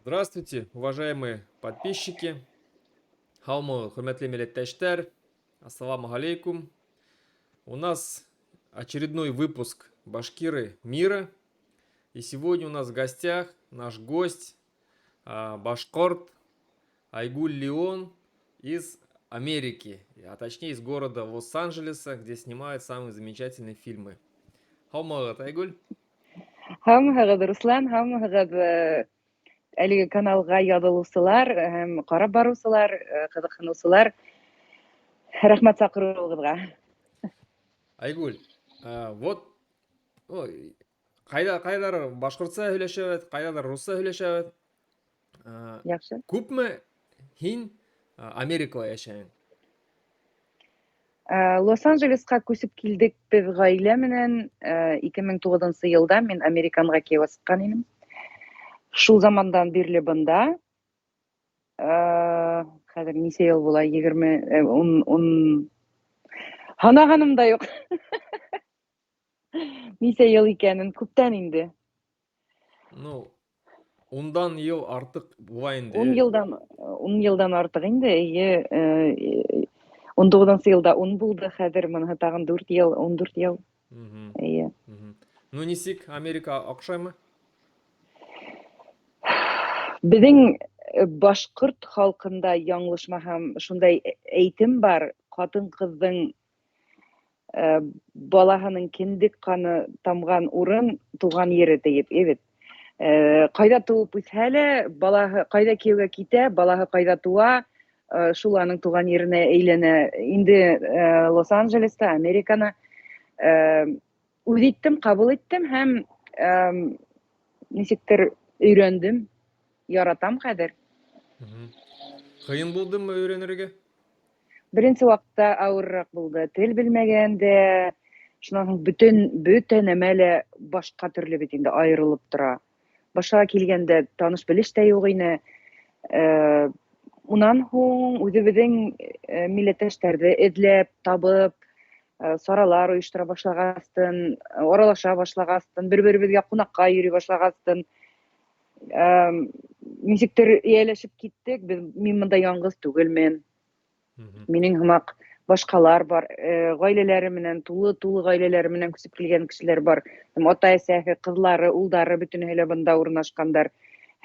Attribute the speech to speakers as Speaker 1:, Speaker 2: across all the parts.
Speaker 1: Здравствуйте, уважаемые подписчики. Һаумы, хөрмәтле милләттәштәр. Ассаламу алейкум. У нас очередной выпуск «Башкиры мира». И сегодня у нас в гостях наш гость, башкорт Айгуль Леон из Америки, а точнее из города Лос-Анджелеса, где снимают самые замечательные фильмы. Һаумыһығыҙ, Айгуль.
Speaker 2: Һаумыһығыҙ, Руслан, һаумыһығыҙ, әлеге каналға яҙылыусылар һәм ҡарап барыусылар, ҡыҙыҡһыныусылар. Рәхмәт саҡырыуығыҙға.
Speaker 1: Айгуль, вот ҡайҙа ҡайҙалыр башҡортса һөйләшәбеҙ, ҡайҙалыр русса һөйләшәбеҙ.
Speaker 2: Яҡшы.
Speaker 1: Күпме һин Америкала йәшәйһең?
Speaker 2: Лос-Анджелесҡа күсеп килдек беҙ ғаилә менән 2009 йылда мин американға кейәүгә сыҡҡан инем. Шул замандан бирле бында. Хәҙер нисә йыл була? 20, ун һанағаным да юҡ. Нисә йыл икәнен күптән инде.
Speaker 1: Ну, ундан йыл артыҡ була инде.
Speaker 2: 10 йылдан артыҡ инде, эйе, 19-нсы йылда 10 булды, хәҙер быныһы тағын 4 йыл, 14 йыл. Эйе.
Speaker 1: Ну, нисек, Америка оҡшаймы?
Speaker 2: Беҙҙең башҡорт халҡында, яңылышмаһам, шундай әйтем бар: ҡатын-ҡыҙҙың балаһының кендек ҡаны тамған урын туған ере тиеп, бит. Ҡайҙа тыуып үҫһә лә, балаһы ҡайҙа кейәүгә китә, балаһы ҡайҙа тыуа, шул аның туған еренә әйләнә. Инде Лос-Анджелеста, Американы үҙ иттем, ҡабул иттем һәм нисектер өйрәндем, яратам хәҙер.
Speaker 1: Ҡыйын булдымы өйрәнергә?
Speaker 2: Беренсе ваҡытта ауырыраҡ булды. Тел белмәгәндә, шунан һуң бөтөн бөтә нәмә лә башҡа төрлө бит инде, айырылып тора. Башҡа килгәндә таныш белеш тә юҡ ине. Унан һуң үҙебеҙҙең милләттәштәрҙе эҙләп, табып, саралар ойоштора башлағастын, аралаша башлағастын, бер-беребеҙгә ҡунаҡҡа йөрөй башлағастын, нисектер эйәләшеп киттек. Беҙ, мин бында яңғыҙ түгелмен. Минең һымаҡ башҡалар бар, ғаиләләре менән, тулы-тулы ғаиләләре менән күсеп килгән кешеләр бар. Һәм ата-әсәһе, ҡыҙлары, улдары бөтөнөһө лә бында урынлашҡандар.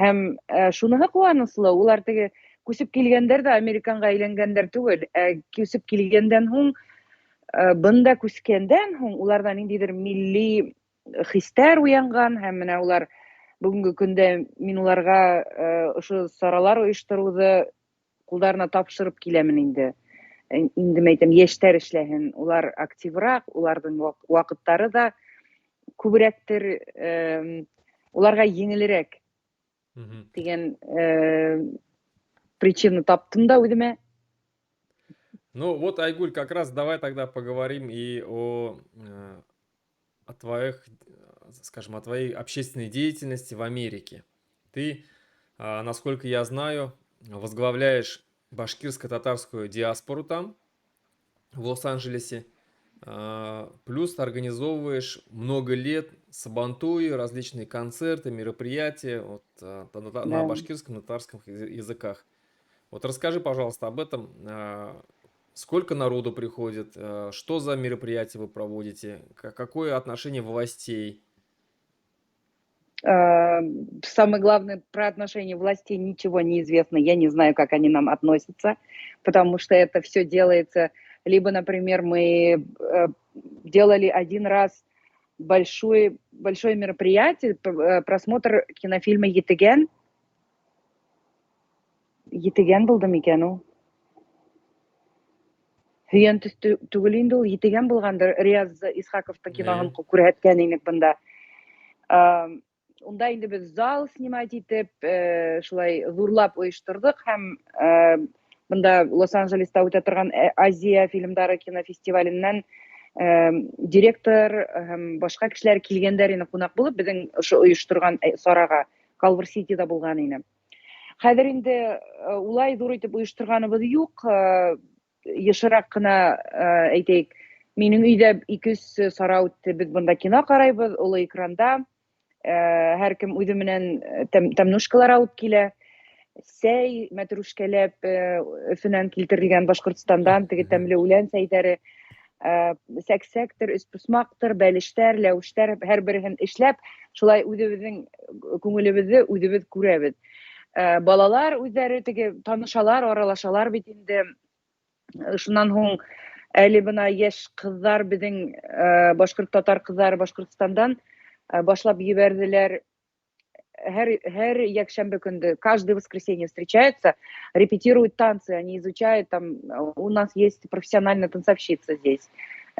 Speaker 2: Һәм шуныһы ҡыуаныслы, улар теге күсеп килгәндәр ҙә американға әйләнгәндәр түгел, ә күсеп килгәндән һуң, бында күскәндән һуң уларҙа ниндәйҙер милли хистәр уянған һәм менә улар бөгөнгө көндә мин уларға ошо саралар ойоштороуҙы ҡулдарына тапшырып киләмен инде. Инде әйтәм, йәштәр эшләһен, улар активыраҡ, уларҙың ваҡыттары ҙа күберәктер, уларға еңелерәк тигән причина таптым да үҙемә.
Speaker 1: Ну вот, Айгуль, как раз давай тогда поговорим и о твоих, скажем, о твоей общественной деятельности в Америке. Ты, насколько я знаю, возглавляешь башкирско-татарскую диаспору там, в Лос-Анджелесе, плюс организовываешь много лет сабантуи, различные концерты, мероприятия вот, на башкирском, на татарском языках. Вот расскажи, пожалуйста, об этом. Сколько народу приходит, что за мероприятия вы проводите, какое отношение властей?
Speaker 2: Самое главное, про отношение властей ничего не известно. Я не знаю, как они нам относятся, потому что это все делается. Либо, например, мы делали один раз большое, большое мероприятие, просмотр кинофильма «Етегән». «Етегән» булды микән ул? «Һөйәнтөс» түгел инде ул, «Етегән» булғандыр. Рияз Исхаковтың киноһын күрһәткән инек бында. Унда инде беҙ зал снимать итеп, шулай ҙурлап ойошторҙоҡ һәм бында Лос-Анджелеста үтә торған Азия фильмдары кинофестиваленән директор һәм башҡа кешеләр килгәндәр ине ҡунаҡ булып беҙҙең ошо ойошторған сараға, Калвер Ситида булған ине. Хәҙер инде улай ҙур итеп ойошторғаныбыҙ юҡ, йышыраҡ ҡына, әйтәйек, минең өйҙә ике-өс сара үтте, беҙ бында кино ҡарайбыҙ, оло экранда. Һәркем үҙе менән тәмнушкалар алып килә. Сәй мәтрүшкәләп, Өфөнән килтерелгән Башҡортостандан теге тәмле үлән сәйҙәре, сәксәктер, өспосмаҡтыр, бәлештәр, ләүештәр, һәр береһен эшләп, шулай үҙебеҙҙең күңелебеҙҙе үҙебеҙ күрәбеҙ. Балалар үҙҙәре теге танышалар, аралашалар бит инде. Шунан һуң әле бына йәш ҡыҙҙар беҙҙең, башҡорт татар ҡыҙҙары Башҡортостандан башлап ебәрҙеләр. Һәр йәкшәмбе көндө, каждое воскресенье встречаются, репетируют танцы, они изучают там, у нас есть профессиональная танцовщица здесь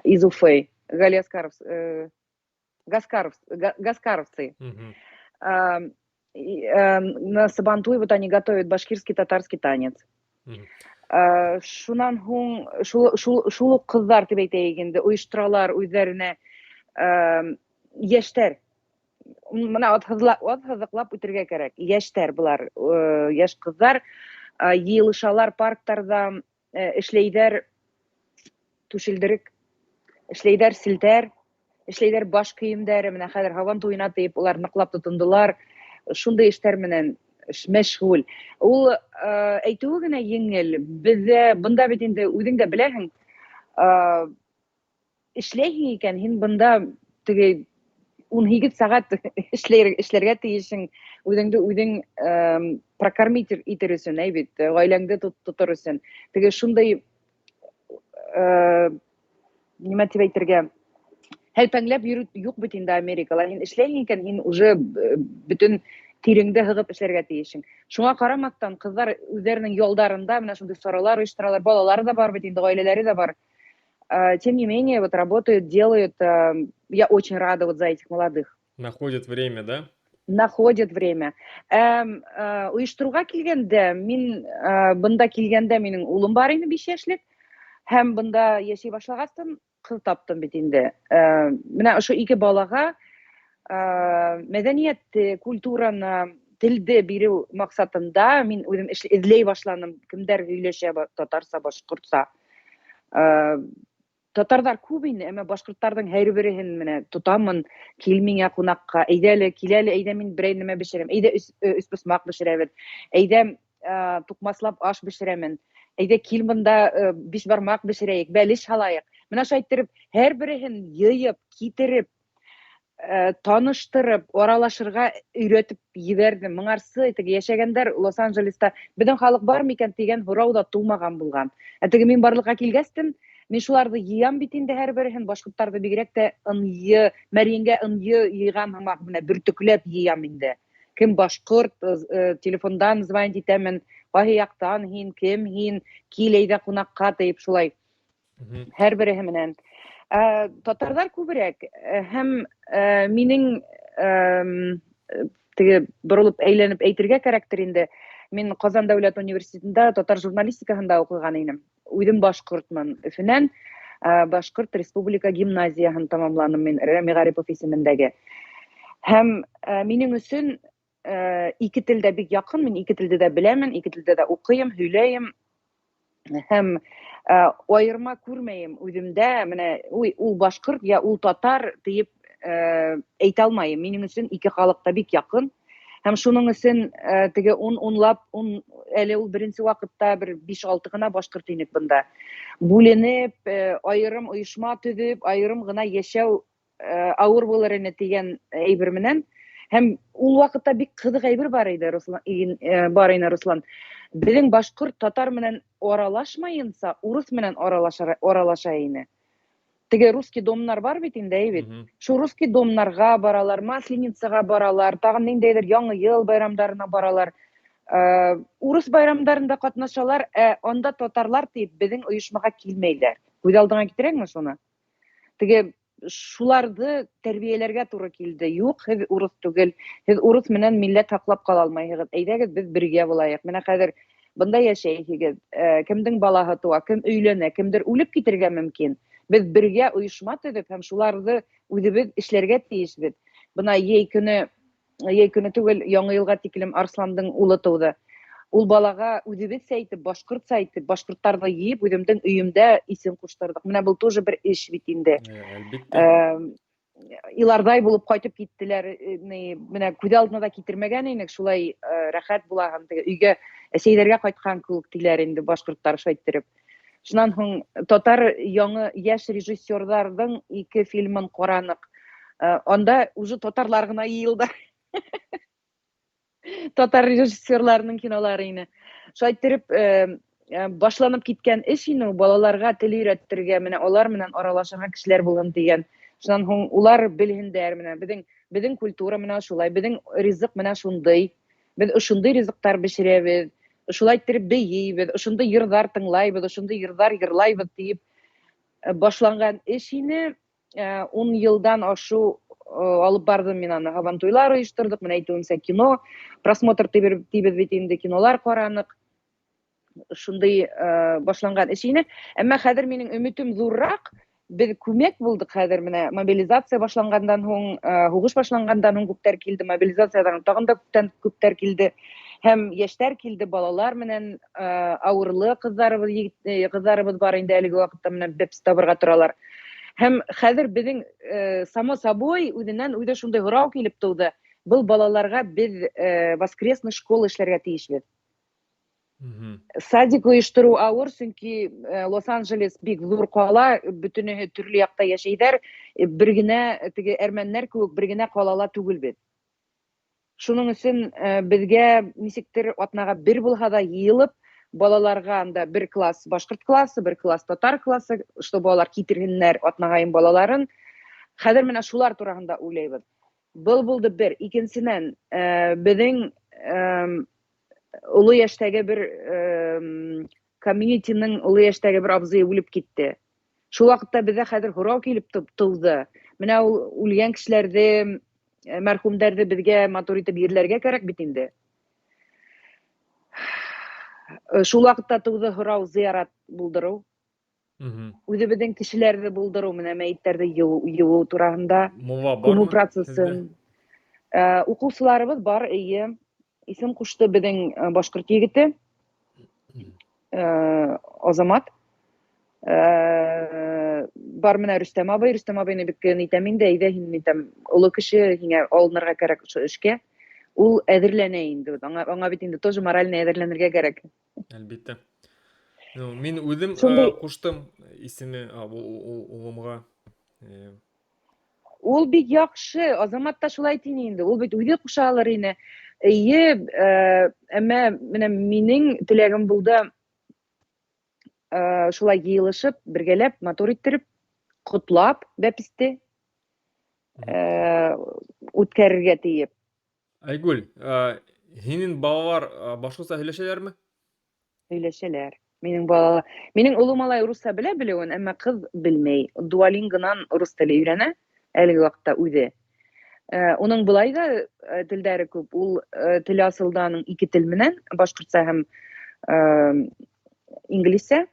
Speaker 2: из Уфы, Галия Аскаров, Гаскаров, Гаскаровцы. И на Сабантуй вот они готовят башкирский, татарский танец. Шунан һуң шул уҡ ҡыҙҙар тип әйтәйек инде, ойошторалар үҙҙәренә, йәштәр. Бына аҙһыҙыҡлап үтергә кәрәк. Йәштәр былар, йәш ҡыҙҙар, йыйылышалар парктарҙа, эшләйҙәр түшелдерек, эшләйҙәр селтәр, эшләйҙәр баш кейемдәре. Менә хәҙер һабан туйына тиеп улар ныҡлап тотондолар. Шундай эштәр менән мәшғүл. Ул әйтеүе генә еңел. Беҙҙә бында бит инде үҙең дә беләһең, эшләйһең икән, һин бында теге 18 сәғәт эшләргә тейешһең, үҙеңде үҙең прокормить итер өсөн, әй бит, ғаиләңде тотор өсөн. Теге шундай, нимә тип әйтергә, һәлпәңләп йөрөү юҡ бит инде Америкала. Һин эшләйһең икән, һин уже бөтөн тиреңде һығып эшләргә тейешһең. Шуңа ҡарамаҫтан, ҡыҙҙар үҙҙәренең ялдарында менә шундай саралар ойошторалар, балалары да бар бит инде, ғаиләләре дә бар. Тем не менее, вот работают, делают. Я очень рада вот за этих молодых.
Speaker 1: Находят время, да?
Speaker 2: Находят время. Ойоштороуға килгәндә, мин бында килгәндә минең улым бар ине 5 йәшлек. Һәм бында йәшәй башлағастан ҡыҙ таптым бит инде. Менә ошо ике балаға мәҙәниәтте, культураны, телде биреү маҡсатында мин үҙем эҙләй башланым, кемдәр һөйләшә татарса, башҡортса. Татарҙар күп инде, әммә башҡорттарҙың һәр береһен менә тотамын, кил миңә ҡунаҡҡа, әйҙә әле, кил әле, әйҙә мин берәй нәмә бешерәм, әйҙә өспосмаҡ бешерәбеҙ, әйҙә, туҡмаслап аш бешерәмен, әйҙә кил бында, бишбармаҡ бешерәйек, бәлеш һалайыҡ. Менә шулай иттереп, һәр береһен йыйып, китереп, таныштырып, аралашырға өйрәтеп ебәрҙем. Моңарсы теге йәшәгәндәр Лос-Анджелеста беҙҙең халыҡ бар микән тигән һорау ҙа тыумаған булған. Ә теге мин барлыҡҡа килгәстен, мин шуларҙы йыям бит инде һәр береһен, башҡорттарҙы бигерәк тә ынйы, мәрйенгә ынйы йыйған һымаҡ, менә бөртөкләп йыям инде. Кем башҡорт, телефондан звонить итәмен, ҡайһы яҡтан һин, кем һин, кил әйҙә ҡунаҡҡа тип шулай. Һәр береһе менән. Татарҙар күберәк, һәм минең, теге боролоп әйләнеп әйтергә кәрәктер инде. Мин Ҡазан дәүләт университетында татар журналистикаһында уҡыған инем. Үҙем башҡортмон. Өфөнән, Башҡорт республика гимназияһын тамамланым мин, Рәми Ғарипов исемендәге. Һәм минең өсөн ике тел дә бик яҡын, мин ике телде дә беләмен, ике телдә дә уҡыйым, һөйләйем. Һәм айырма күрмәйем үҙемдә, менә уй, ул башҡорт я ул татар тиеп әйтә алмайым. Минең өсөн ике халыҡ та бик яҡын. Һәм шуның өсөн теге ун, унлап, ун, әле ул беренсе ваҡытта бер биш-алты ғына башҡорт инек бында. Бүленеп, айырым ойошма төҙөп, айырым ғына йәшәү ауыр булыр ине тигән әйбер менән. Һәм ул ваҡытта бик ҡыҙыҡ әйбер бар ине, Руслан, бар ине, Руслан. Беҙҙең башҡорт татар менән аралашмайынса, урыҫ менән аралаша ине. Теге русский домнар бар бит инде, әй бит. Шу русский домнарға баралар, Масленицаға баралар, тағын ниндәйҙер Яңы йыл байрамдарына баралар. Урыҫ байрамдарында ҡатнашалар, ә анда татарлар тип беҙҙең ойошмаға килмәйҙәр. Күҙ алдыңа китерәңме шуны? Теге шуларҙы тәрбиәләргә тура килде. Юҡ, һеҙ урыҫ түгел, һеҙ урыҫ менән милләт һаҡлап ҡала алмайһығыҙ. Әйҙәгеҙ, беҙ бергә булайыҡ. Менә хәҙер бында йәшәйһегеҙ, кемдең балаһы тыуа, кем өйләнә, кемдер үлеп китергә мөмкин. Беҙ бергә ойошма төҙөп һәм шуларҙы үҙебеҙ эшләргә тейешбеҙ. Бына йәй көнө, йәй көнө түгел, Яңы йылға тиклем Арсландың улы тыуҙы. Ул балаға үҙебеҙсә әйтеп, башҡортса әйтеп, башҡорттарҙы йыйып, үҙемдең өйөмдә исем ҡуштырҙыҡ. Менә был тоже бер эш бит инде.
Speaker 1: Әлбиттә.
Speaker 2: Иларҙай булып ҡайтып киттеләр. Ни, менә күҙ алдына да китермәгән инек, шулай рәхәт була һәм теге өйгә әсәйҙәргә ҡайтҡан кеүек тиләр инде башҡорттар шулай иттереп. Шунан һуң татар яңы йәш режиссерҙарҙың 2 фильмын ҡараныҡ. Анда уже татарлар ғына йыйылды. Татар режиссерларының кинолары ине. Шулай иттереп, башланып киткән эш ине ул, балаларға тел өйрәтергә, менә алар менән аралашырға кешеләр булһын тигән. Шунан һуң улар белһендәр, менә беҙҙең культура менә шулай, беҙҙең ризыҡ менә шундай. Беҙ ошондай ризыҡтар бешерәбеҙ, ошолай иттереп бейейбеҙ, ошондай йырҙар тыңлайбыҙ, ошондай йырҙар йырлайбыҙ тиеп башланған эш ине. 10 йылдан ашыу алып барҙым мин аны. Һабантуйлар ойошторҙоҡ, менә әйтеүемсә, кино просмотр тибеҙ бит инде, кинолар ҡараныҡ. Шундай башланған эш ине. Әммә хәҙер минең өмөтөм ҙурыраҡ. Беҙ күмәк булдыҡ хәҙер, менә мобилизация башланғандан һуң, һуғыш башланғандан һуң күптәр килде, мобилизациядан тағын да күптән күптәр килде. Һәм йәштәр килде, балалар менән, ауырлы ҡыҙҙарыбыҙ, егет, ҡыҙҙарыбыҙ бар инде әлеге ваҡытта менә бәпес табырға торалар. Һәм хәҙер беҙҙең, само собой үҙенән үҙе шундай һорау килеп тыуҙы. Был балаларға беҙ, воскресный школа эшләргә тейешбеҙ. Садик ойоштороу ауыр, сөнки Лос-Анджелес бик ҙур ҡала, бөтөнөһө төрлө яҡта йәшәйҙәр, бер генә теге әрмәннәр кеүек бер генә ҡалала түгелбеҙ. Шуның өсөн, беҙгә нисектер атнаға бер булһа ла йыйылып, балаларға анда бер класс башҡорт классы, бер класс татар классы, чтобы алар китерһеннәр атнағайын балаларын. Хәҙер менә шулар тураһында уйлайбыҙ. Был булды бер. Икенсенән, беҙҙең, оло йәштәге бер, комьюнитиның оло йәштәге бер абзыйы үлеп китте. Шул ваҡытта беҙҙә хәҙер һорау килеп тыуҙы. Менә ул үлгән кешеләрҙе, мәрхүмдәрҙе беҙгә матур итеп ерләргә кәрәк бит инде. Шул ваҡытта тыуҙы һорау зыярат булдырыу. Үҙебеҙҙең кешеләрҙе булдырыу, менә мәйеттәрҙе йыуыу тураһында,
Speaker 1: Мулла
Speaker 2: күмеү
Speaker 1: бармы
Speaker 2: процессын.
Speaker 1: һеҙҙә?
Speaker 2: Уҡыусыларыбыҙ бар, эйе. Исем ҡушты беҙҙең, башҡорт егете, Азамат. Бар менә Рөстәм абый. Рөстәм абыйны бик нитәм инде, әйҙә һин нитәм, оло кеше, һиңә алынырға кәрәк ошо эшкә. Ул әҙерләнә инде. Аңа бит инде тоже морально әҙерләнергә кәрәк.
Speaker 1: Әлбиттә. Ну, мин үҙем,
Speaker 2: Шундай
Speaker 1: ҡуштым исеме, улымға.
Speaker 2: Ул бик яҡшы, Азамат та шулай тине инде. Ул бит үҙе ҡуша алыр ине. Эйе, әммә менә минең теләгем булды, шулай йыйылышып, бергәләп, матур иттереп, ҡотлап бәпесте, үткәрергә тиеп.
Speaker 1: Айгүл, һинең балалар, башҡортса һөйләшәләрме?
Speaker 2: Һөйләшәләр. Минең балалар, минең оло малай русса белә белеүен, әммә ҡыҙ белмәй. Дуолингонан рус теле өйрәнә әлеге ваҡытта үҙе. Уның былай да, телдәре күп. Ул, теле асылда аның ике тел менән, башҡортса һәм, инглизсә.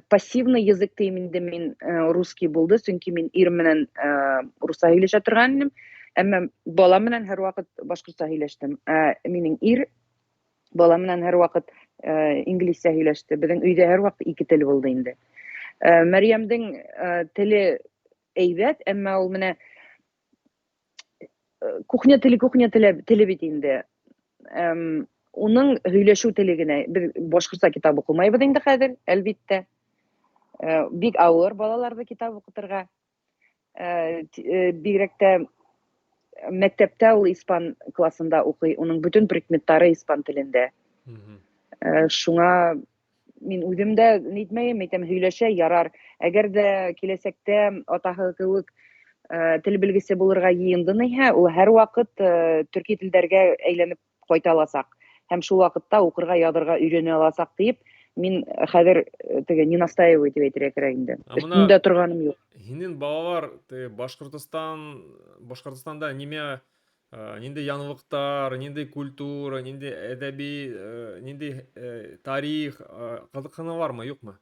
Speaker 2: Пассивный язык тием инде мин, русский булды, сөнки мин ир менән, русса һөйләшә торған инем. Әммә бала менән һәр ваҡыт башҡортса һөйләштем. Минең ир бала менән һәр ваҡыт, инглизсә һөйләште. Беҙҙең өйҙә һәр ваҡыт ике тел булды инде. Мәрйәмдең, теле әйбәт, әммә ул менә, кухня теле, кухня теле, теле бит инде. Уның һөйләшеү теле генә. Беҙ башҡортса китап уҡымайбыҙ инде хәҙер, әлбиттә. Бик ауыр балаларҙы китап уҡытырға. Бигерәк тә мәктәптә ул испан классында уҡый, уның бөтөн предметтары испан телендә. Шуңа мин үҙем дә нитмәйем, әйтәм, һөйләшә ярар. Әгәр дә киләсәктә атаһы кеүек, тел белгесе булырға йыйынды ниһә, ул һәр ваҡыт, төрки телдәргә әйләнеп ҡайта аласаҡ. Һәм шул ваҡытта уҡырға, яҙырға өйрәнә аласаҡ тиеп, мин хәҙер, теге не настаиваю тип әйтергә кәрәк инде.
Speaker 1: Ә мына
Speaker 2: Өҫтөндә торғаным юҡ.
Speaker 1: Һинең балалар теге Башҡортостанда нимә, ниндәй яңылыҡтар, ниндәй культура, ниндәй әҙәби, ниндәй, тарих, ҡыҙыҡһыналармы, юҡмы?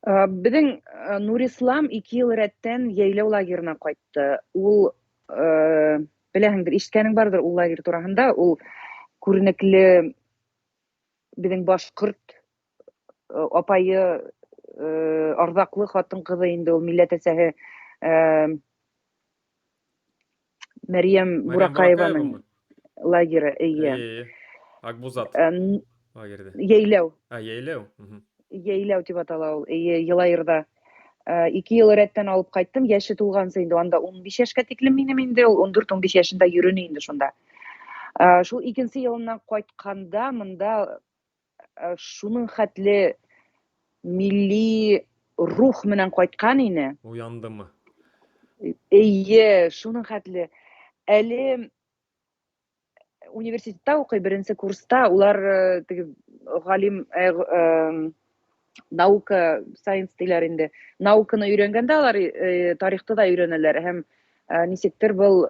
Speaker 2: Беҙҙең, Нурислам 2 йыл рәттән йәйләү лагерына ҡайтты. Ул, беләһеңдер, ишеткәнең барҙыр ул лагерь тураһында. Ул күренекле беҙҙең башҡорт, апайы, арҙаҡлы ҡатын-ҡыҙы инде ул, милләт әсәһе Мәрйәм
Speaker 1: Мәрйәм
Speaker 2: Буракаеваның
Speaker 1: Буракаевамы?
Speaker 2: лагеры, эйе.
Speaker 1: Эйе. Акбузат лагерҙа.
Speaker 2: Йәйләү.
Speaker 1: А, Йәйләү. Мгм.
Speaker 2: Йәйләү тип атала ул. Эйе, Йылайырҙа. 2 йыл рәттән алып ҡайттым. Йәше тулғансы инде, анда 15 йәшкә тиклем минем инде, ул 14-15 йәшендә йөрөнө инде шунда. Шул икенсе йылынан ҡайтҡанда мында шуның хәтле милли рух менән ҡайтҡан ине.
Speaker 1: Уяндымы?
Speaker 2: Эйе, шуның хәтле. Әле университетта уҡый, беренсе курста, улар теге ғалим, наука, science тиләр инде. Науканы өйрәнгәндә алар тарихты да өйрәнәләр һәм нисектер был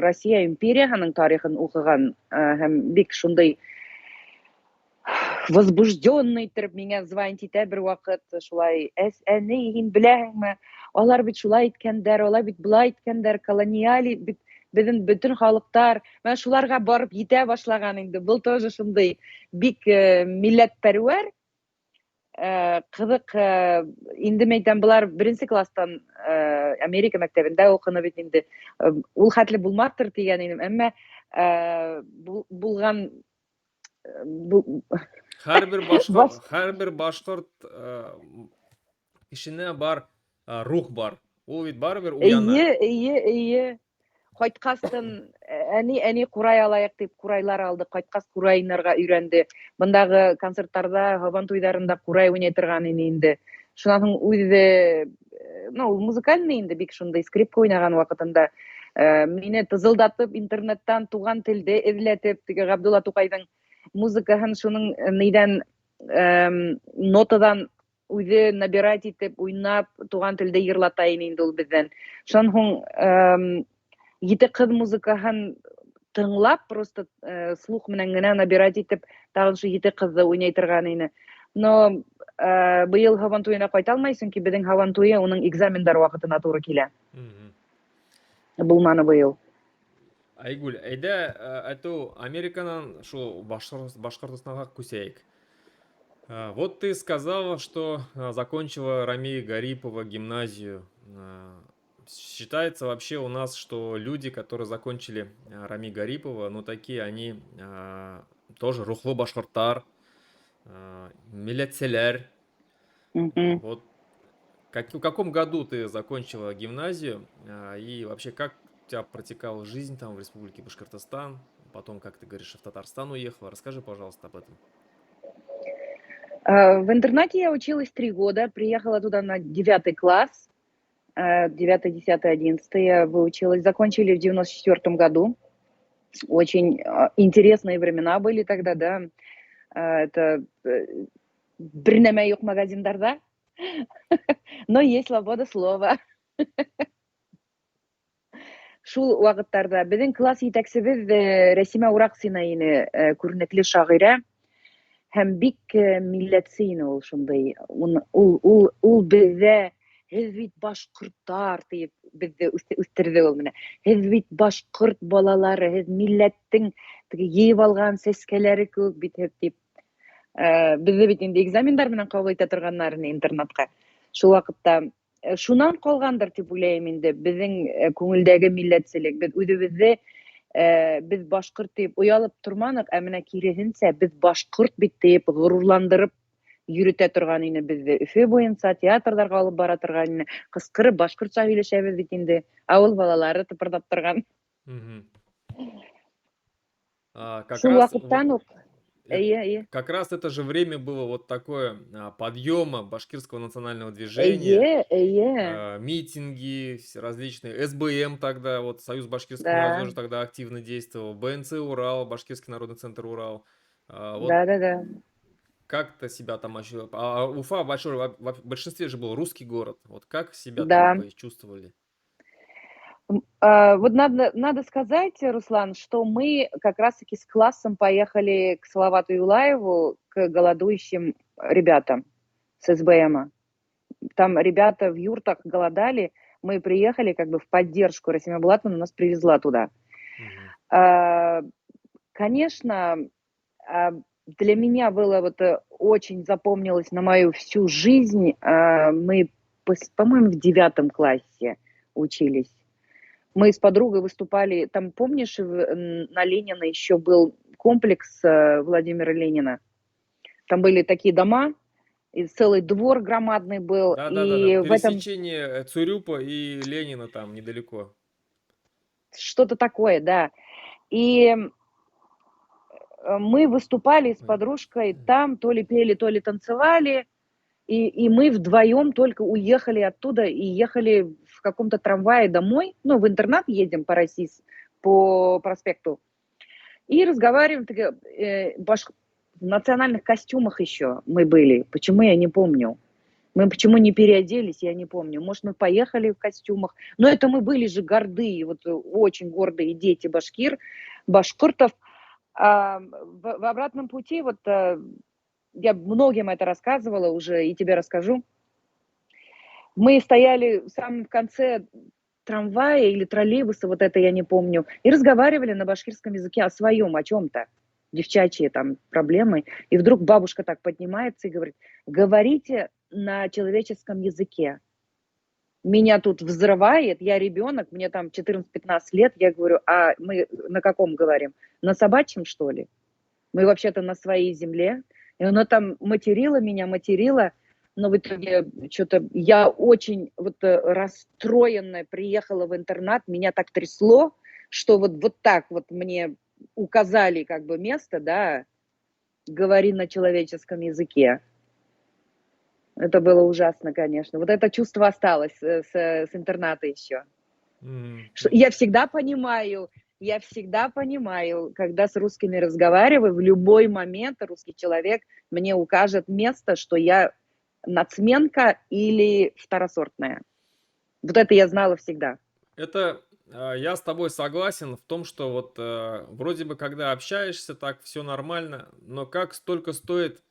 Speaker 2: Россия империяһының тарихын уҡыған һәм бик шундай возбужденный иттереп миңә звонить итә бер ваҡыт шулай: "Әни, һин беләһеңме, алар бит шулай иткәндәр, алар бит былай иткәндәр, колониали бит беҙҙең бөтөн халыҡтар", менә шуларға барып етә башлаған инде. Был тоже шундай бик милләтпәрвәр, ҡыҙыҡ инде, мин әйтәм, былар беренсе класстан Америка мәктәбендә уҡыны бит инде, ул хәтле булмаҫтыр тигән инем, әммә булған.
Speaker 1: Һәр бер башҡорт, һәр бер башҡорт кешенә бар рух бар. Ул бит барыбер уяна.
Speaker 2: Эйе, эйе, эйе. Ҡайтҡастын: "Әни, әни, ҡурай алайыҡ", — тип ҡурайлар алды. Ҡайтҡас ҡурай уйнарға өйрәнде. Бындағы концерттарҙа, һабан туйҙарында ҡурай уйнай торған ине инде. Шунан һуң үҙе, ну, ул музыкальный инде бик шундай, скрипка уйнаған ваҡытында мине тызылдатып интернеттан туған телде эҙләтеп, теге Ғабдулла Туҡайҙың музыкаһын шуның ниҙән, нотадан үҙе набирать итеп уйнап туған телдә йырлата ине инде ул беҙҙән. Шунан һуң ете ҡыҙ музыкаһын тыңлап, просто слух менән генә набирать итеп, тағын шул ете ҡыҙҙы уйнай торған ине. Но быйыл һабан туйына ҡайта алмай, сөнки беҙҙең һабан туйы уның экзамендар ваҡытына тура килә. Булманы быйыл.
Speaker 1: Айгүл, әйҙә, әйтеү, Американан шул Башҡортостанға күсәйек. Вот ты сказала, что закончила Рами Гарипова гимназию. Считается вообще у нас, что люди, которые закончили Рами Гарипова, ну, такие они тоже рухлы башҡорттар, милләтселәр. Вот в каком году ты закончила гимназию и вообще как у тебя протекала жизнь там, в Республике Башкортостан, потом, как ты говоришь, в Татарстан уехала? Расскажи, пожалуйста, об этом.
Speaker 2: В интернате я училась 3 года, приехала туда на девятый класс, 9, 10, 11 я выучилась. Закончили в 94 году. Очень интересные времена были тогда, да. Это бер нәмә юҡ магазиндарҙа, но есть свобода слова. Шул ваҡыттарҙа беҙҙең класс етәксебеҙ Рәсимә Ураҡсина ине, күренекле шағирә һәм бик милләтсе ине ул шундай. Ул беҙҙә: "Һеҙ бит башҡорттар", — тиеп беҙҙе үҫтерҙе ул менә. "Һеҙ бит башҡорт балалары, һеҙ милләттең теге йыйып алған сәскәләре кеүек бит һеҙ", — тип. Беҙҙе бит инде экзамендар менән ҡабул итә торғандар ине интернатҡа. Шул ваҡытта шунан ҡалғандыр тип уйлайым инде беҙҙең күңелдәге милләтселек. Беҙ үҙебеҙҙе беҙ башҡорт тип оялып торманыҡ, ә менә киреһенсә, беҙ башҡорт бит тип ғорурландырып йөрөтә торған ине беҙҙе. Өфө буйынса театрҙарға алып бара торған ине. Ҡысҡырып башҡортса һөйләшәбеҙ бит инде. Ауыл балалары тыпырҙап торған.
Speaker 1: А, как
Speaker 2: Шул
Speaker 1: раз
Speaker 2: ваҡыттан уҡ эйе, эйе.
Speaker 1: Как раз это же время было вот такое подъема башкирского национального движения,
Speaker 2: Эйе, эйе.
Speaker 1: Митинги все различные, СБМ тогда, вот Союз башкирской молодежи тогда активно действовал, БНЦ Урал, Башкирский народный центр Урал. Вот
Speaker 2: Да-да-да.
Speaker 1: как ты себя там ощущала? А Уфа большой, в большинстве же был русский город. Вот как себя там вы чувствовали?
Speaker 2: Вот надо сказать, Руслан, что мы как раз-таки с классом поехали к Салавату Юлаеву, к голодующим ребятам с СБМа. Там ребята в юртах голодали, мы приехали как бы в поддержку. Расима Булатовна нас привезла туда.
Speaker 1: Мгм.
Speaker 2: Конечно, для меня было вот очень запомнилось на мою всю жизнь, мы, по-моему, в девятом классе. учились. Мы с подругой выступали, там, помнишь, на Ленина еще был комплекс Владимира Ленина? Там были такие дома, и целый двор громадный был.
Speaker 1: Да. В этом... Пересечение Цурюпа и Ленина там недалеко.
Speaker 2: Что-то такое, да. И мы выступали с подружкой там, то ли пели, то ли танцевали. И мы вдвоем только уехали оттуда и ехали в каком-то трамвае домой. Ну, в интернат едем по России, по проспекту. И разговариваем, в национальных костюмах еще мы были. Почему, я не помню. Мы почему не переоделись, я не помню. Может, мы поехали в костюмах. Но это мы были же гордые, вот очень гордые дети башкиртов. А в обратном пути, вот я многим это рассказывала уже, и тебе расскажу. Мы стояли в самом конце трамвая или троллейбуса, вот это я не помню, и разговаривали на башкирском языке о своем, о чем-то, девчачьи там проблемы. И вдруг бабушка так поднимается и говорит: говорите на человеческом языке. Меня тут взрывает, я ребенок, мне там 14-15 лет, я говорю: а мы на каком говорим? На собачьем, что ли? Мы вообще-то на своей земле. И она там материла меня, материла, но в итоге что-то я очень вот расстроенная приехала в интернат, меня так трясло, что вот так вот мне указали как бы место, да, говори на человеческом языке. Это было ужасно, конечно. Вот это чувство осталось с интерната еще. Mm-hmm. Я всегда понимаю, когда с русскими разговариваю, в любой момент русский человек мне укажет место, что я нацменка или второсортная. Вот это я знала всегда.
Speaker 1: Это я с тобой согласен в том, что вот вроде бы когда общаешься, так все нормально, но как столько стоит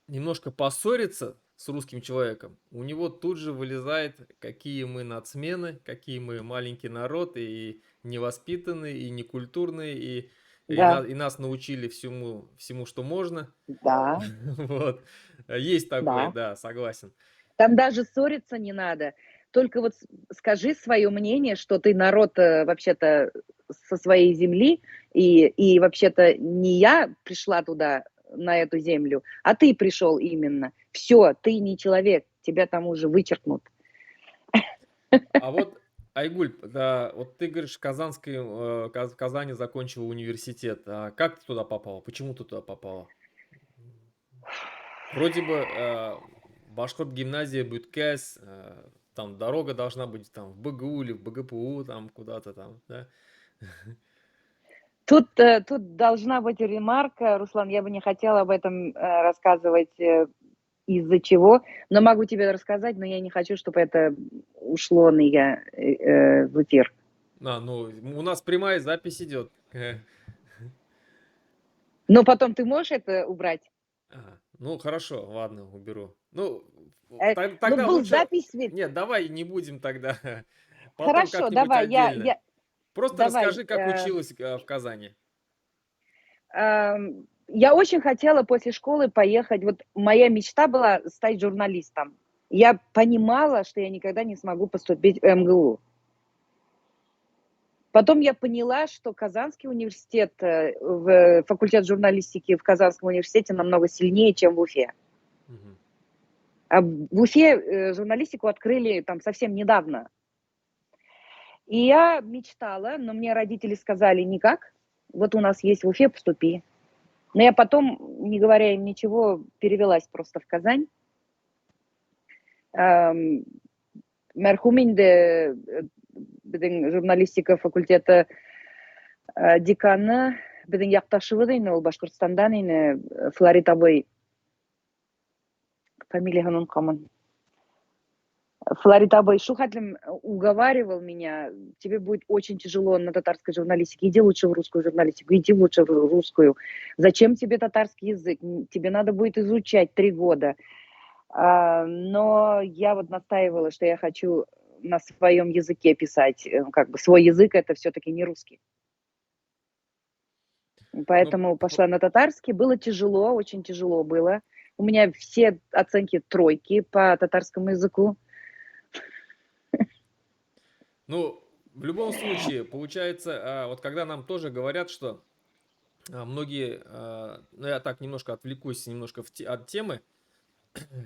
Speaker 1: немножко поссориться с русским человеком, у него тут же вылезает, какие мы нацмены, какие мы маленький народ, и невоспитанные, и некультурные, и, да. и нас научили всему, что можно.
Speaker 2: Да.
Speaker 1: Вот. Есть такое, да, согласен.
Speaker 2: Там даже ссориться не надо. Только вот скажи свое мнение, что ты народ вообще-то со своей земли, и вообще-то не я пришла туда, на эту землю, а ты пришел именно. Все, ты не человек, тебя там уже вычеркнут.
Speaker 1: А вот, Айгуль, да, вот ты говоришь, в Казани закончила университет. А как ты туда попала? Почему ты туда попала? Вроде бы Башкорт гимназия Бөткәс, там дорога должна быть там в БГУ или в БГПУ, там куда-то там, да?
Speaker 2: Тут должна быть ремарка, Руслан, я бы не хотела об этом рассказывать, из-за чего, но могу тебе рассказать, но я не хочу, чтобы это ушло на я в эфир.
Speaker 1: А, ну, у нас прямая запись идет.
Speaker 2: Но потом ты можешь это убрать?
Speaker 1: А, ну, хорошо, ладно, уберу. Ну, тогда
Speaker 2: был
Speaker 1: лучше...
Speaker 2: запись ведь.
Speaker 1: Нет, давай не будем тогда. Потом.
Speaker 2: Хорошо, давай, я...
Speaker 1: Просто
Speaker 2: давай,
Speaker 1: расскажи, как училась в Казани.
Speaker 2: Я очень хотела после школы поехать. Вот моя мечта была стать журналистом. Я понимала, что я никогда не смогу поступить в МГУ. Потом я поняла, что Казанский университет, факультет журналистики в Казанском университете намного сильнее, чем в Уфе.
Speaker 1: Угу.
Speaker 2: А в Уфе журналистику открыли там совсем недавно. И я мечтала, но мне родители сказали: никак, вот у нас есть в Уфе, поступи. Но я потом, не говоря им ничего, перевелась просто в Казань. Мәрхүм инде беҙҙең журналистика факультеты деканы, беҙҙең яҡташыбыҙ ине, ул Башҡортостандан ине, Флорид абый, фамилияһын онотҡанмын. Флорид абый шул хәтлем уговаривал меня: тебе будет очень тяжело на татарской журналистике, иди лучше в русскую журналистику, иди лучше в русскую. Зачем тебе татарский язык? Тебе надо будет изучать 3 года. Но я вот настаивала, что я хочу на своем языке писать. Как бы свой язык — это все-таки не русский. Поэтому пошла на татарский. Было тяжело, очень тяжело было. У меня все оценки тройки по татарскому языку.
Speaker 1: Ну, в любом случае, получается, вот когда нам тоже говорят, что многие, ну, я так немножко отвлекусь немножко от темы,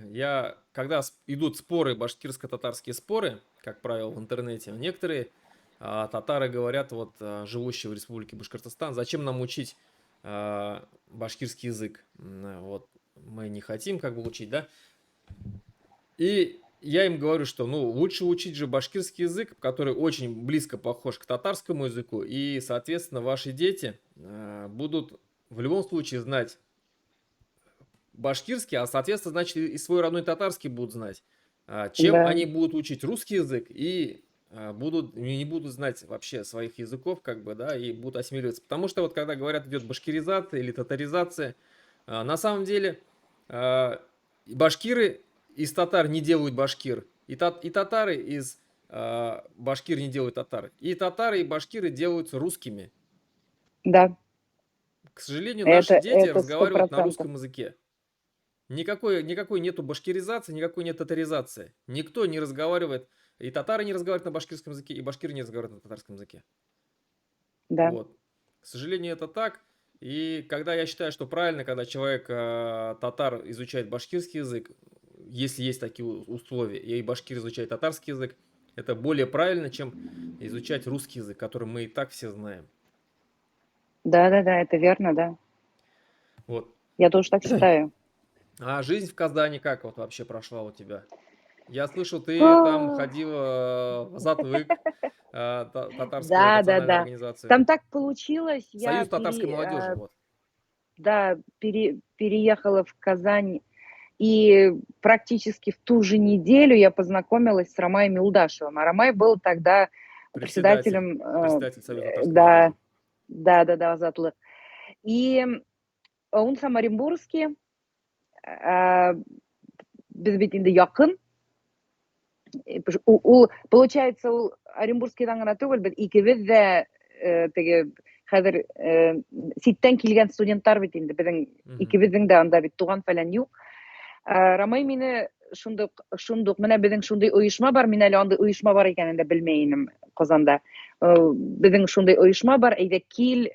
Speaker 1: я, когда идут споры, башкирско-татарские споры, как правило, в интернете, некоторые татары говорят, вот, живущие в Республике Башкортостан: «Зачем нам учить башкирский язык? Вот, мы не хотим как бы учить, да?» И я им говорю, что, ну, лучше учить же башкирский язык, который очень близко похож к татарскому языку, и, соответственно, ваши дети будут в любом случае знать башкирский, а, соответственно, значит, и свой родной татарский будут знать, чем они будут учить русский язык и не будут знать вообще своих языков, как бы, да, и будут ассимилироваться. Потому что вот когда говорят, идет башкиризация или татаризация, на самом деле башкиры из татар не делают башкир, и татары из башкир не делают татар. И татары, и башкиры делаются русскими. К сожалению, наши дети
Speaker 2: Это
Speaker 1: разговаривают на
Speaker 2: 100%.
Speaker 1: Русском языке. Никакой нету башкиризации, никакой нет татаризации. Никто не разговаривает, и татары не разговаривают на башкирском языке, и башкиры не разговаривают на татарском языке. Вот. К сожалению, это так. И когда я считаю, что правильно, когда человек, татар, изучает башкирский язык, если есть такие условия, и башкир изучает татарский язык, это более правильно, чем изучать русский язык, который мы и так все знаем.
Speaker 2: Да-да-да, это верно, да.
Speaker 1: Вот.
Speaker 2: Я тоже так считаю.
Speaker 1: А жизнь в Казани как вот вообще прошла у тебя? Я слышал, ты там ходила в Азатлык, татарскую национальную организацию.
Speaker 2: Там так получилось, я
Speaker 1: Союз татарской молодежи, вот.
Speaker 2: Да, переехала в Казань, и практически в ту же неделю я познакомилась с Рамаем Юлдашевым. А Рамай был тогда
Speaker 1: Председатель,
Speaker 2: председателем,
Speaker 1: председатель Союза татарской
Speaker 2: да,
Speaker 1: молодежи.
Speaker 2: Да, Азатлык. И он сам оренбургский, беҙ бит инде яҡын. Ул, получается, ул Оренбургскийҙан ғына түгел, беҙ икебеҙ ҙә теге хәҙер ситтән килгән студенттар бит инде, беҙҙең икебеҙҙең дә анда бит туған фәлән юҡ. Рамай мине шундук, менә беҙҙең шундай ойошма бар, мин әле андай ойошма бар икәнен дә белмәй инем Ҡазанда. Беҙҙең шундай ойошма бар, әйҙә кил,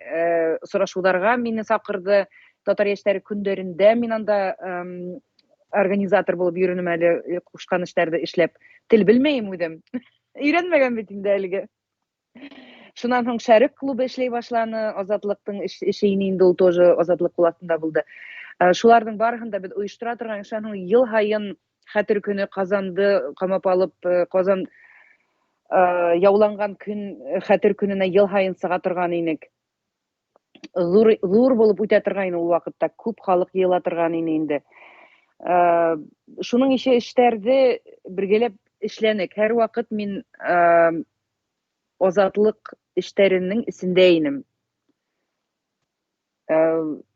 Speaker 2: осрашыуҙарға мине саҡырҙы. Татар йәштәре көндәрендә мин анда организатор булып йөрөнөм әле, ҡушҡан эштәрҙе эшләп. Тел белмәйем үҙем. Өйрәнмәгән бит инде әлегә. Шунан һуң Шәрыҡ клубы эшләй башланы, Азатлыҡтың эше ине инде ул тоже Азатлыҡ ҡул аҫтында булды. Шуларҙың барыһын да беҙ ойоштора торған, шунан һуң йыл һайын Хәтер көнө Ҡазанды ҡамап алып, Ҡазан яуланған көн, Хәтер көнөнә йыл һайын сыға торған инек. Ҙур, ҙур булып үтә торған ине ул ваҡытта, күп халыҡ йыйыла торған ине инде. Шуның ише эштәрҙе бергәләп эшләнек. Һәр ваҡыт мин Азатлыҡ эштәренең эсендә инем.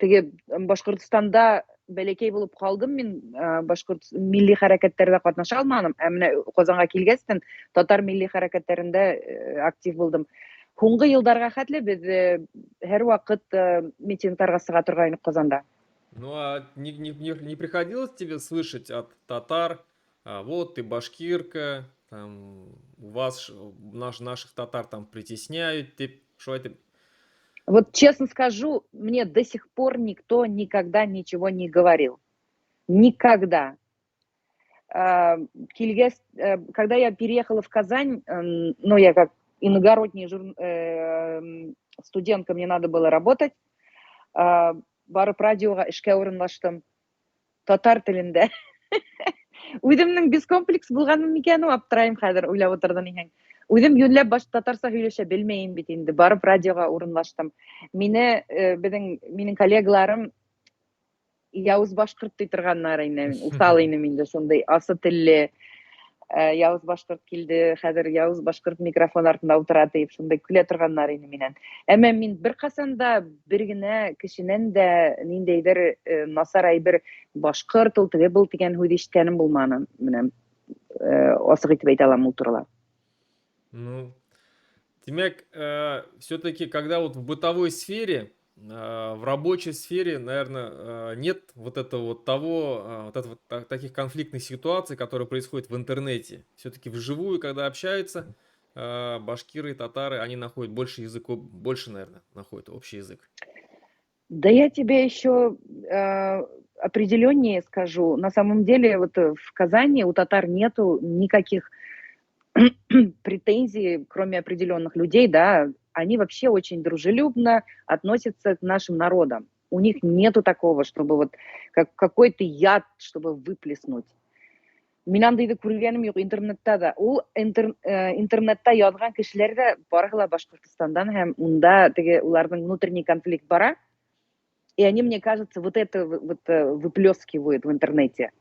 Speaker 2: Теге Башҡортостанда бәләкәй булып ҡалдым мин, башҡорт милли хәрәкәттәрҙә ҡатнаша алманым. Ә менә Ҡазанға килгәстен татар милли хәрәкәттәрендә актив булдым. Һуңғы йылдарға хәтле беҙ һәр ваҡыт митингтарға сыға торғайныҡ Ҡазанда.
Speaker 1: Ну а не приходилось тебе слышать от татар, вот ты башкирка, там, у вас наших татар там притесняют, ты что это?
Speaker 2: Вот честно скажу, мне до сих пор никто никогда ничего не говорил. Никогда. Килгәс, когда я переехала в Казань, ну, я как иногородняя студентка, мне надо было работать, барып радиоға эшкә урынлаштым. Татар телендә. Үҙемдең без комплекс булғаным микән ул, аптырайым хәҙер уйлап ултырҙым икән. Үҙем йүнләп баш татарса һөйләшә белмәйем бит инде. Барып радиоға урынлаштым. Мине, беҙҙең, минең коллегаларым яуыз башҡорт ти торғандар ине. Уҫал инем инде, шундай асы телле. Яуыз башҡорт килде, хәҙер яуыз башҡорт микрофон артында ултыра тип шундай көлә торғандар ине минән. Әммә мин бер ҡасан да бер генә кешенән дә ниндәйҙер насар әйбер, башҡорт ул, теге был тигән һүҙ ишеткәнем булманы. Менә, асыҡ итеп әйтә алам ул турала.
Speaker 1: Ну, тимәк, все-таки, когда вот в бытовой сфере, в рабочей сфере, наверное, нет вот этого вот того, вот этого, таких конфликтных ситуаций, которые происходят в интернете. Все-таки вживую, когда общаются, башкиры и татары, они находят больше языков, больше, наверное, находят общий язык.
Speaker 2: Да я тебе еще определеннее скажу. На самом деле вот в Казани у татар нету никаких претензий, кроме определенных людей, да, они вообще очень дружелюбно относятся к нашим народам. У них нету такого, чтобы вот как какой-то яд, чтобы выплеснуть. Мин андайҙы күргәнем юҡ интернетта ла. Ул интернетта яҙған кешеләр ҙә барыһы ла Башҡортостандан һәм унда теге уларҙың внутренний конфликт бара. И они, мне кажется, вот это вот выплескивают в интернете.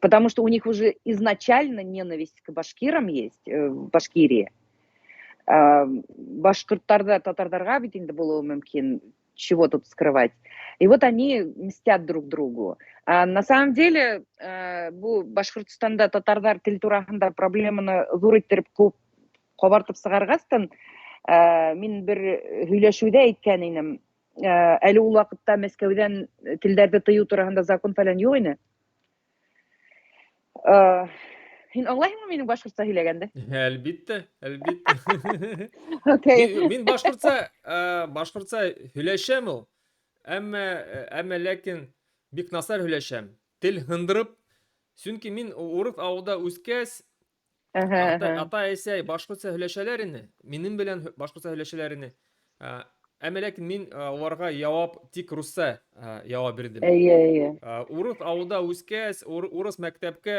Speaker 2: Потому что у них уже изначально ненависть к башкирам есть в Башкирии. Башҡорттарҙа татарҙарға бит инде булыуы мөмкин, чего тут скрывать. И вот они мстят друг другу. А на самом деле, был Башҡортостанда татарҙар тел тураһында проблеманы ҙур иттереп ҡыуып ҡабартып сығарғастан, мин бер һөйләшеүҙә әйткән инем. Әле ул ваҡытта Мәскәүҙән телдәрҙе тыйыу тураһында закон фәлән юҡ ине. Һин аңлайһыңмы минең башҡортса һөйләгәнде?
Speaker 1: Әлбиттә, әлбиттә.
Speaker 2: Окей.
Speaker 1: Мин башҡортса һөйләшәм ул. Әммә ләкин бик насар һөйләшәм. Тел һындырып, сөнки мин урыҫ ауылда үҫкәс, ата-әсәй башҡортса һөйләшәләр ине, минең белән башҡортса һөйләшәләр ине. Әммә ләкин мин уларға яуап тик русса яуап бирҙем.
Speaker 2: Эйе, эйе.
Speaker 1: Урыҫ ауылда үҫкәс, урыҫ мәктәпкә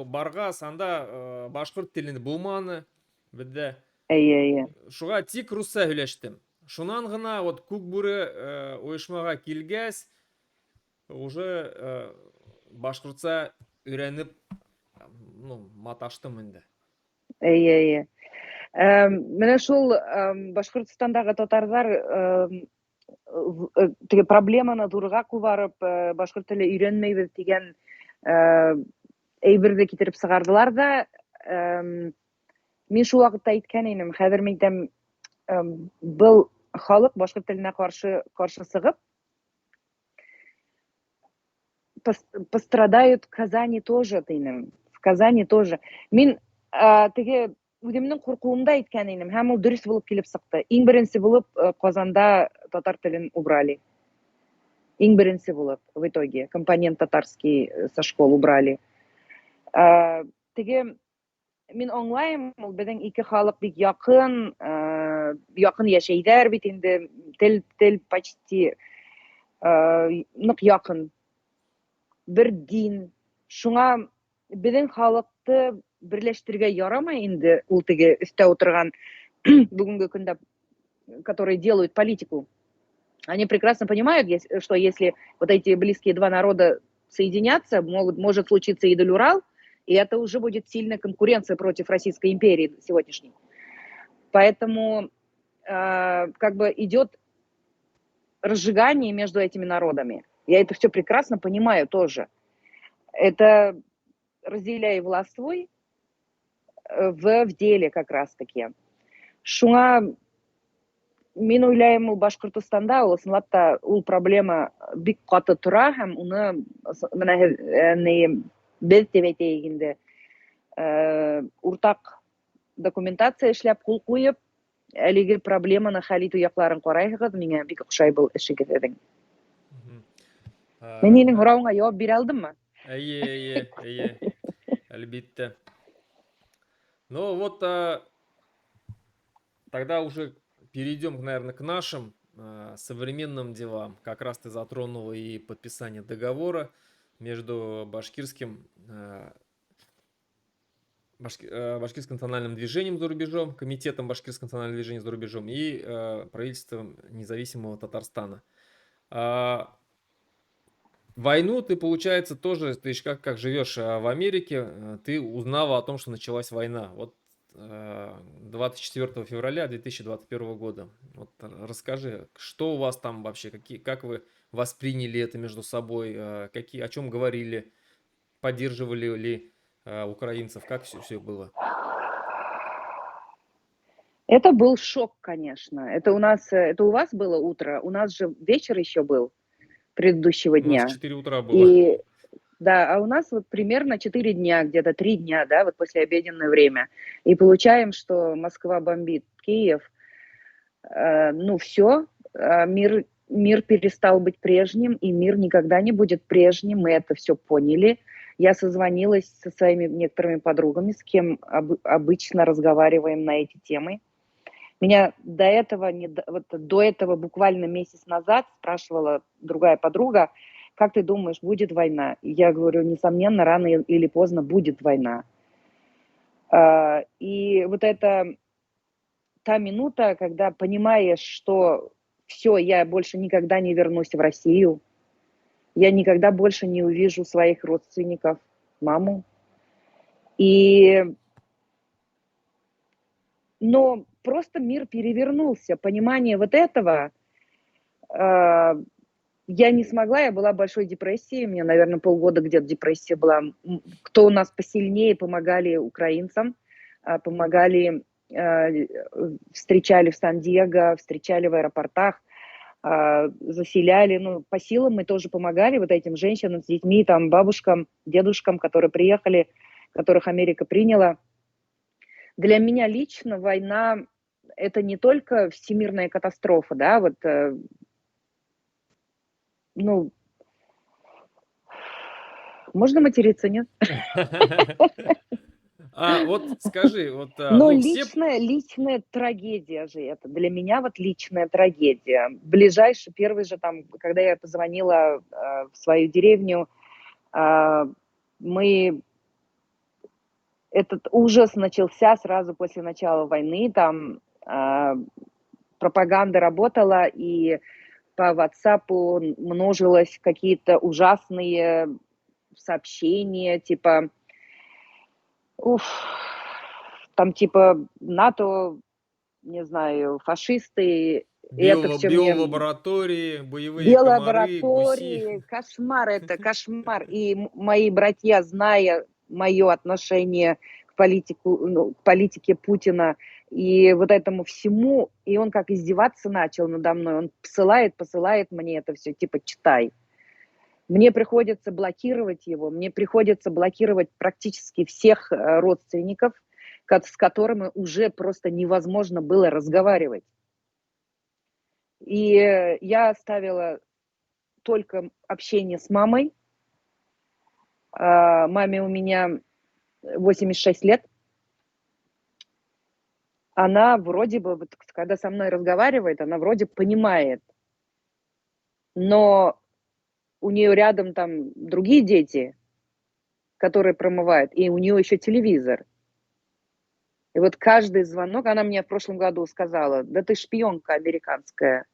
Speaker 1: барғас, анда башҡорт теле булманы беҙҙә.
Speaker 2: Эйе, эйе.
Speaker 1: Шуға тик русса һөйләштем. Шунан ғына вот Күк бүре ойошмаға килгәс, уже башҡортса өйрәнеп, ну, маташтым инде.
Speaker 2: Эйе, эйе. Менә шул Башҡортостандағы татарҙар теге проблеманы ҙурға ҡубарып, башҡорт теле өйрәнмәйбеҙ тигән әйберҙе китереп сығарҙылар ҙа, мин шул ваҡытта әйткән инем, хәҙер мин әйтәм, был халыҡ башҡорт теленә ҡаршы сығып, пострадают в Казани тоже, тинем. В Казани тоже. Мин теге үҙемдең ҡурҡыуымды әйткән инем, һәм ул дөрөҫ булып килеп сыҡты. Иң беренсе булып Ҡазанда татар телен убрали. Иң беренсе булып, в итоге, компонент татарский со школ убрали. Теге мин аңлайым, ул беҙҙең ике халыҡ бик яҡын, яҡын йәшәйҙәр бит инде, тел почти ныҡ яҡын. Бер дин. Шуңа беҙҙең халыҡты берләштерергә ярамай инде ул теге өҫтә ултырған бөгөнгө көндә, которые делают политику. Они прекрасно понимают, что если вот эти близкие два народа соединятся, может случиться Идел-Урал, и это уже будет сильная конкуренция против Российской империи сегодняшней. Поэтому идет разжигание между этими народами. Я это все прекрасно понимаю тоже. Это разделяй властвуй в деле как раз-таки. Шуңа мин уйлайым, ул Башҡортостанда ул ысынлап та ул проблема бик ҡаты тора һәм уны менә ни, беҙ тип әйтәйек инде, уртаҡ документация эшләп ҡул ҡуйып, әлеге проблеманы хәл итеү яҡларын ҡарайһығыҙ, миңә бик оҡшай был эшегеҙ һеҙҙең. Мин һинең һорауыңа яуап бирә алдыммы?
Speaker 1: Эйе, эйе, эйе. Әлбиттә. Ну вот, тогда уже перейдем, наверное, к нашим современным делам. Как раз ты затронула и подписание договора между башкирским национальным движением за рубежом, комитетом башкирского национального движения за рубежом и правительством независимого Татарстана. Войну ты, получается, тоже, ты ж как живешь в Америке, ты узнала о том, что началась война. Вот, 24 февраля 2021 года. Вот расскажи, что у вас там вообще, как вы восприняли это между собой, о чем говорили, поддерживали ли украинцев, как все было?
Speaker 2: Это был шок, конечно. Это у вас было утро, у нас же вечер еще был предыдущего
Speaker 1: У нас
Speaker 2: дня.
Speaker 1: 4 утра было.
Speaker 2: И Да, а у нас вот примерно 4 дня, где-то 3 дня, да, вот послеобеденное время. И получаем, что Москва бомбит Киев. Ну все, мир перестал быть прежним, и мир никогда не будет прежним, мы это все поняли. Я созвонилась со своими некоторыми подругами, с кем обычно разговариваем на эти темы. Меня до этого, не, вот до этого буквально месяц назад спрашивала другая подруга: как ты думаешь, будет война? Я говорю: несомненно, рано или поздно будет война. И вот это та минута, когда понимаешь, что все, я больше никогда не вернусь в Россию, я никогда больше не увижу своих родственников, маму. Но просто мир перевернулся. Понимание вот этого я не смогла, я была в большой депрессии, у меня, наверное, полгода где-то депрессия была. Кто у нас посильнее, помогали украинцам, помогали, встречали в Сан-Диего, встречали в аэропортах, заселяли, ну, по силам мы тоже помогали вот этим женщинам с детьми, там, бабушкам, дедушкам, которые приехали, которых Америка приняла. Для меня лично война – это не только всемирная катастрофа, да, вот, ну, можно материться, нет?
Speaker 1: А вот скажи, вот...
Speaker 2: Но ну, личная трагедия же это. Для меня вот личная трагедия. Ближайший, первый же там, когда я позвонила в свою деревню, этот ужас начался сразу после начала войны, там пропаганда работала, и по WhatsApp множилось какие-то ужасные сообщения, типа... Уф, там типа НАТО, не знаю, фашисты. Это все
Speaker 1: биолаборатории, боевые комары, гуси.
Speaker 2: Кошмар это, кошмар. И мои братья, зная мое отношение к политику, ну, к политике Путина и вот этому всему, и он как издеваться начал надо мной, он посылает мне это все, типа, читай. Мне приходится блокировать его, мне приходится блокировать практически всех родственников, с которыми уже просто невозможно было разговаривать. И я оставила только общение с мамой. Маме у меня 86 лет. Она вроде бы, вот, когда со мной разговаривает, она вроде понимает. Но у нее рядом там другие дети, которые промывают, и у нее еще телевизор. И вот каждый звонок, она мне в прошлом году сказала: да ты шпионка американская.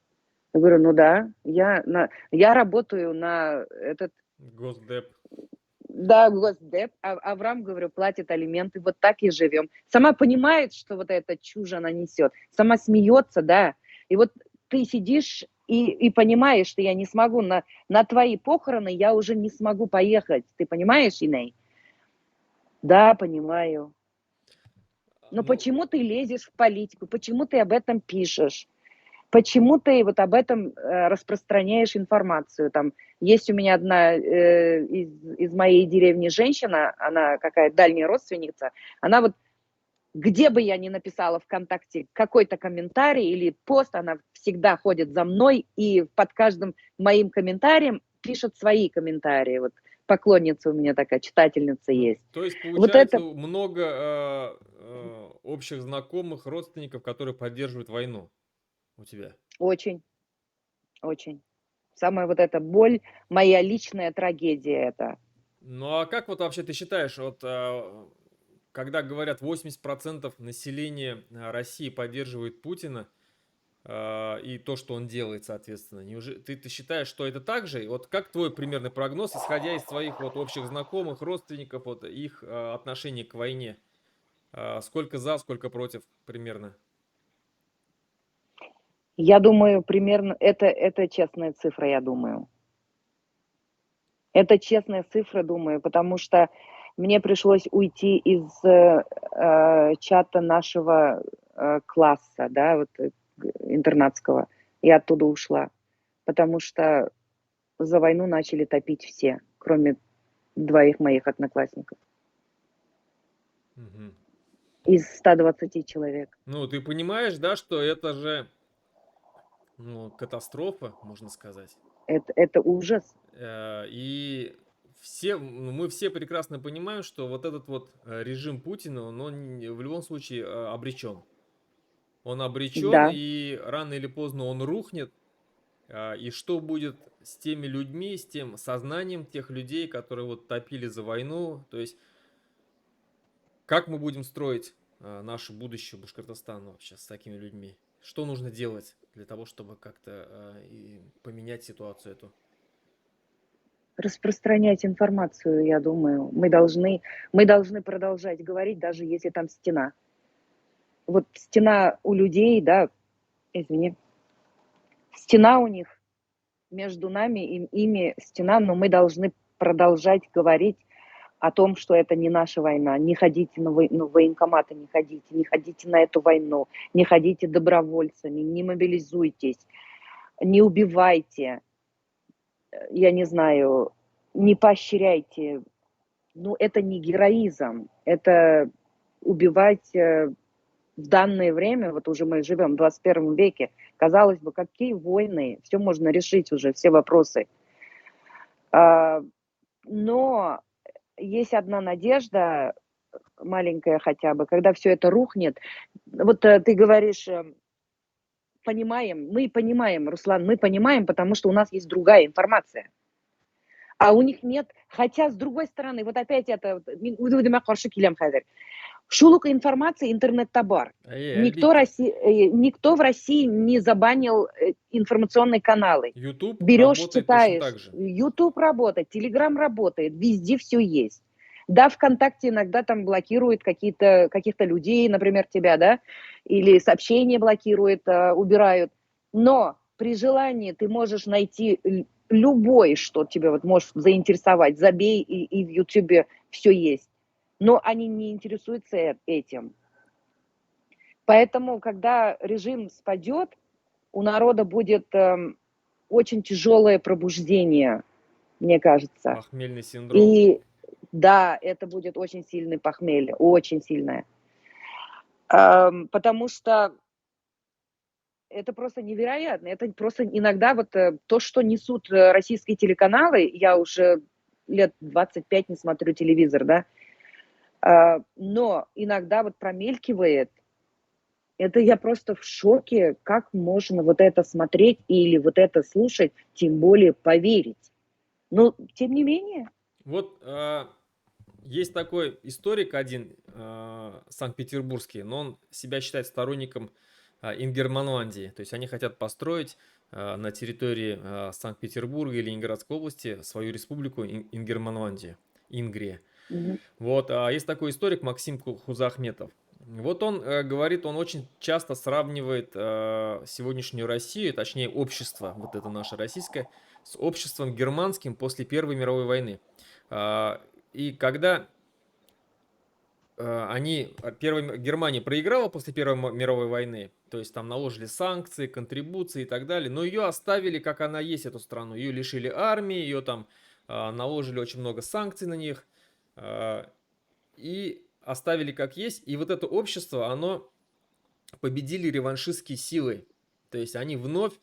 Speaker 2: Я говорю: ну да, я работаю на этот...
Speaker 1: Госдеп.
Speaker 2: Да, Госдеп. А Авраам, говорю, платит алименты, вот так и живем. Сама понимает, что вот эта чушь она несет, сама смеется, да. И вот ты сидишь и понимаешь, что я не смогу, на твои похороны я уже не смогу поехать. Ты понимаешь, Иней? Да, понимаю. Но почему ты лезешь в политику? Почему ты об этом пишешь? Почему ты вот об этом распространяешь информацию? Там есть у меня одна из моей деревни женщина, она какая-то дальняя родственница, она вот, где бы я ни написала ВКонтакте какой-то комментарий или пост, она всегда ходит за мной и под каждым моим комментарием пишет свои комментарии. Вот поклонница у меня такая, читательница есть.
Speaker 1: То есть, получается, вот это... много общих знакомых, родственников, которые поддерживают войну у тебя?
Speaker 2: Очень, очень. Самая вот эта боль, моя личная трагедия это.
Speaker 1: Ну а как вот вообще ты считаешь, вот... Когда говорят, 80% населения России поддерживает Путина и то, что он делает, соответственно, неужели ты считаешь, что это так же? Вот как твой примерный прогноз, исходя из твоих вот общих знакомых, родственников, вот их отношение к войне? Сколько за, сколько против примерно?
Speaker 2: Я думаю, примерно, это честная цифра, я думаю. Это честная цифра, думаю, потому что мне пришлось уйти из чата нашего класса, да, вот интернатского. Я оттуда ушла, потому что за войну начали топить все, кроме Двоих моих одноклассников.
Speaker 1: Мгм.
Speaker 2: Из 120 человек.
Speaker 1: Ну, ты понимаешь, да, что это же, ну, катастрофа, можно сказать.
Speaker 2: Это ужас.
Speaker 1: И все, ну, мы все прекрасно понимаем, что вот этот вот режим Путина, он в любом случае обречен. Он обречен, и рано или поздно он рухнет. И что будет с теми людьми, с тем сознанием тех людей, которые вот топили за войну? То есть как мы будем строить наше будущее Башкортостана вообще с такими людьми? Что нужно делать для того, чтобы как-то и поменять ситуацию эту?
Speaker 2: Распространять информацию, я думаю. Мы должны продолжать говорить, даже если там стена. Вот стена у людей, да, извини, стена у них между нами и ими стена, но мы должны продолжать говорить о том, что это не наша война. Не ходите на военкоматы, не ходите, не ходите на эту войну, не ходите добровольцами, не мобилизуйтесь, не убивайте, я не знаю, не поощряйте. Ну, это не героизм, это убивать в данное время, вот уже мы живем в 21 веке, казалось бы, какие войны, все можно решить уже, все вопросы. Но есть одна надежда, маленькая хотя бы, когда все это рухнет. Вот ты говоришь, понимаем, мы понимаем, Руслан, мы понимаем, потому что у нас есть другая информация. А у них нет. Хотя, с другой стороны, вот опять это, мин үҙ-үҙемә ҡаршы киләм хәҙер. Шул уҡ информация интернетта бар. Никто, никто в России не забанил информационные каналы.
Speaker 1: YouTube
Speaker 2: Берешь,
Speaker 1: работает точно
Speaker 2: читаешь.
Speaker 1: Так же.
Speaker 2: YouTube работает, Telegram работает, везде все есть. Да, ВКонтакте иногда там блокируют каких-то людей, например, тебя, да, или сообщения блокируют, убирают. Но при желании ты можешь найти любой, что тебя вот может заинтересовать. Забей, и в Ютубе все есть. Но они не интересуются этим. Поэтому, когда режим спадет, у народа будет очень тяжелое пробуждение, мне кажется.
Speaker 1: Похмельный синдром.
Speaker 2: И да, это будет очень сильный похмелье, очень сильное. Потому что это просто невероятно. Это просто иногда вот то, что несут российские телеканалы, я уже лет 25 не смотрю телевизор, да, но иногда вот промелькивает, это я просто в шоке, как можно вот это смотреть или вот это слушать, тем более поверить. Но тем не менее.
Speaker 1: Вот есть такой историк один, санкт-петербургский, но он себя считает сторонником Ингерманландии. То есть они хотят построить на территории Санкт-Петербурга и Ленинградской области свою республику Ингерманландию, Ингрия.
Speaker 2: Мгм.
Speaker 1: Вот, а есть такой историк Максим Хузахметов. Вот он говорит, он очень часто сравнивает сегодняшнюю Россию, точнее общество, вот это наше российское, с обществом германским после Первой мировой войны. И когда Германия проиграла после Первой мировой войны, то есть там наложили санкции, контрибуции и так далее, но ее оставили, как она есть, эту страну. Ее лишили армии, ее там наложили очень много санкций на них, и оставили как есть. И вот это общество, оно победили реваншистские силы. То есть они вновь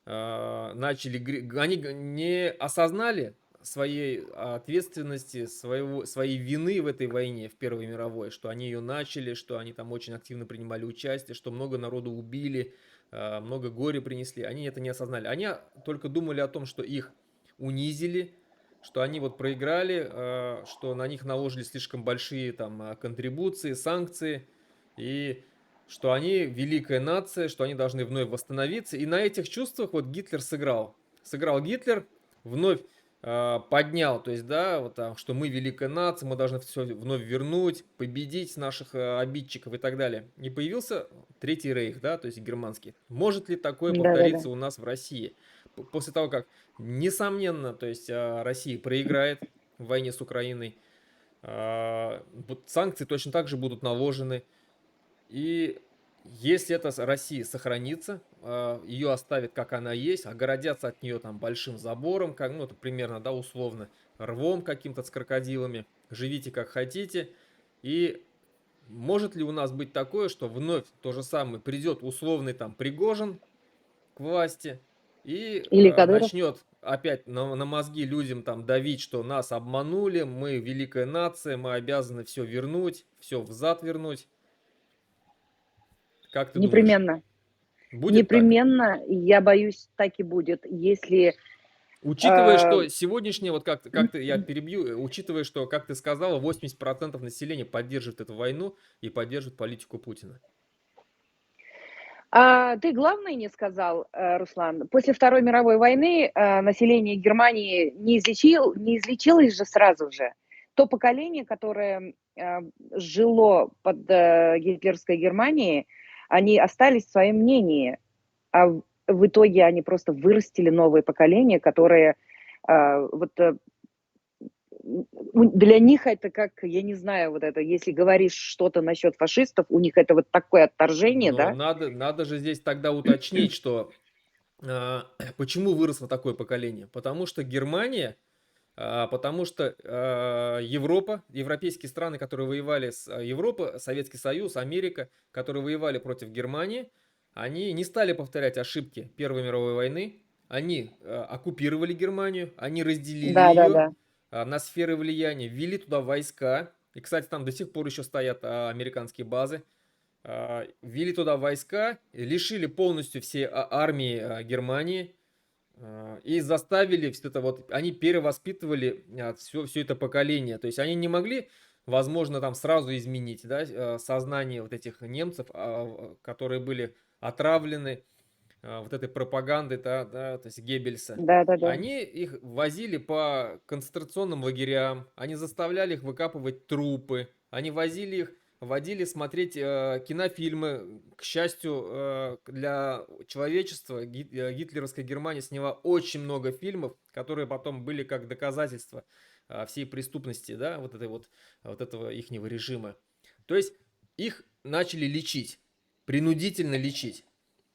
Speaker 1: начали, они не осознали своей ответственности, своей вины в этой войне, в Первой мировой, что они ее начали, что они там очень активно принимали участие, что много народу убили, много горя принесли. Они это не осознали. Они только думали о том, что их унизили, что они вот проиграли, что на них наложили слишком большие там контрибуции, санкции, и что они великая нация, что они должны вновь восстановиться. И на этих чувствах вот Гитлер сыграл. Сыграл Гитлер, вновь поднял, то есть, да, вот там, что мы великая нация, мы должны все вновь вернуть, победить наших обидчиков и так далее. И появился Третий Рейх, да, то есть германский. Может ли такое повториться у нас в России? После того, как, несомненно, то есть Россия проиграет в войне с Украиной, вот санкции точно так же будут наложены. И Если эта Россия сохранится, ее оставят как она есть, огородятся от нее там большим забором, как, ну, это примерно, да, условно, рвом каким-то с крокодилами, живите как хотите. И может ли у нас быть такое, что вновь то же самое придет условный там Пригожин к власти и
Speaker 2: Или Кадыров.
Speaker 1: Начнет опять на мозги людям там давить, что нас обманули, мы великая нация, мы обязаны все вернуть, все взад вернуть? Как ты думаешь?
Speaker 2: Непременно.
Speaker 1: Будет так?
Speaker 2: Непременно, я боюсь, так и будет. Если,
Speaker 1: Учитывая, что сегодняшнее, вот как ты, я перебью, учитывая, что, как ты сказала, 80% населения поддерживает эту войну и поддерживает политику Путина.
Speaker 2: Ты главное не сказал, Руслан. После Второй мировой войны население Германии не излечилось же сразу же. То поколение, которое жило под гитлеровской Германией, они остались в своем мнении. А в итоге они просто вырастили новое поколение, которое для них это как, я не знаю, вот это, если говоришь что-то насчет фашистов, у них это вот такое отторжение,
Speaker 1: Но
Speaker 2: да?
Speaker 1: надо же здесь тогда уточнить, что почему выросло такое поколение? Потому что Германия, потому что Европа, европейские страны, которые воевали с Европой, Советский Союз, Америка, которые воевали против Германии, они не стали повторять ошибки Первой мировой войны, они оккупировали Германию, они разделили ее на сферы влияния, ввели туда войска, и, кстати, там до сих пор еще стоят американские базы, ввели туда войска, лишили полностью все армии Германии, и заставили все это вот, они перевоспитывали все это поколение, то есть они не могли, возможно, там сразу изменить, да, сознание вот этих немцев, которые были отравлены вот этой пропагандой, да, то есть Геббельса. Они их возили по концентрационным лагерям, они заставляли их выкапывать трупы, они возили их, водили смотреть кинофильмы. К счастью, для человечества гитлеровская Германия сняла очень много фильмов, которые потом были как доказательство всей преступности, да, вот этой вот, вот этого ихнего режима. То есть их начали лечить, принудительно лечить.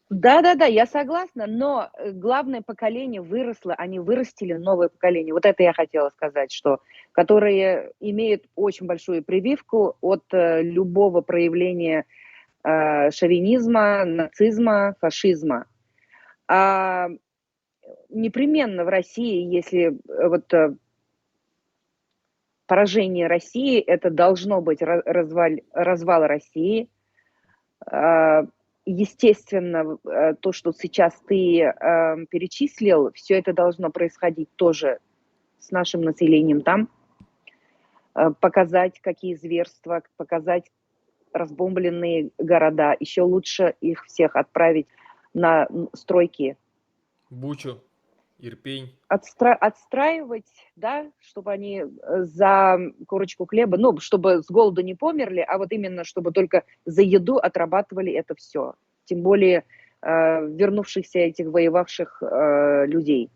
Speaker 2: Да-да-да, я согласна, но главное поколение выросло, они вырастили новое поколение. Вот это я хотела сказать, что которые имеют очень большую прививку от любого проявления шовинизма, нацизма, фашизма. А непременно в России, если вот поражение России, это должно быть развал России. Естественно, то, что сейчас ты перечислил, все это должно происходить тоже с нашим населением там. Показать, какие зверства, показать разбомбленные города. Еще лучше их всех отправить на стройки.
Speaker 1: Бучу, Ирпень.
Speaker 2: Отстраивать, да, чтобы они за корочку хлеба, ну, чтобы с голоду не померли, а вот именно, чтобы только за еду отрабатывали это все. Тем более вернувшихся этих воевавших людей,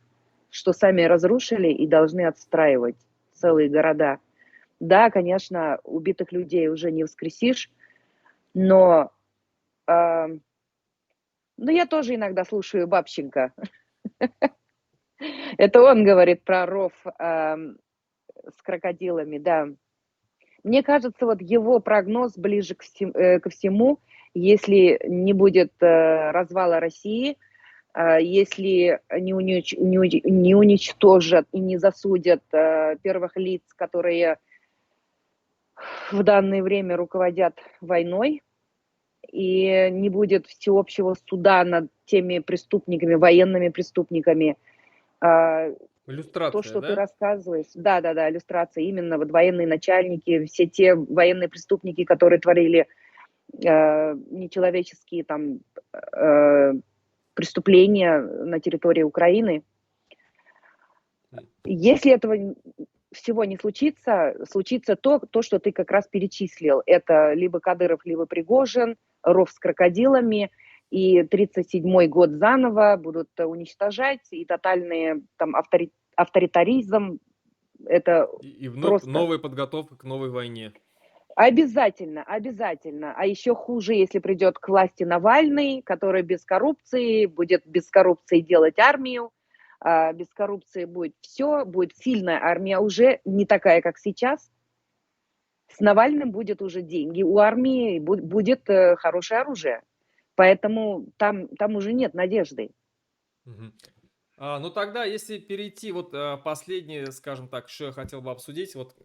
Speaker 2: что сами разрушили и должны отстраивать целые города. Да, конечно, убитых людей уже не воскресишь, но я тоже иногда слушаю Бабченко. Это он говорит про ров с крокодилами, да. Мне кажется, вот его прогноз ближе ко всему, если не будет развала России, если не уничтожат и не засудят первых лиц, которые в данное время руководят войной, и не будет всеобщего суда над теми преступниками, военными преступниками.
Speaker 1: Люстрация,
Speaker 2: то, что
Speaker 1: да?
Speaker 2: ты рассказываешь. Да, люстрация. Именно вот военные начальники, все те военные преступники, которые творили нечеловеческие там преступления на территории Украины. Если этого всего не случится, случится то, что ты как раз перечислил. Это либо Кадыров, либо Пригожин, ров с крокодилами, и 37-й год заново будут уничтожать, и тотальный там авторитаризм. Это
Speaker 1: и вновь
Speaker 2: просто
Speaker 1: новая подготовка к новой войне.
Speaker 2: Обязательно, обязательно. А еще хуже, если придет к власти Навальный, который без коррупции, будет без коррупции делать армию, без коррупции будет все, будет сильная армия уже, не такая, как сейчас. С Навальным будет уже деньги у армии, будет хорошее оружие. Поэтому там уже нет надежды.
Speaker 1: Угу. Ну тогда, если перейти, вот последнее, скажем так, что я хотел бы обсудить, вот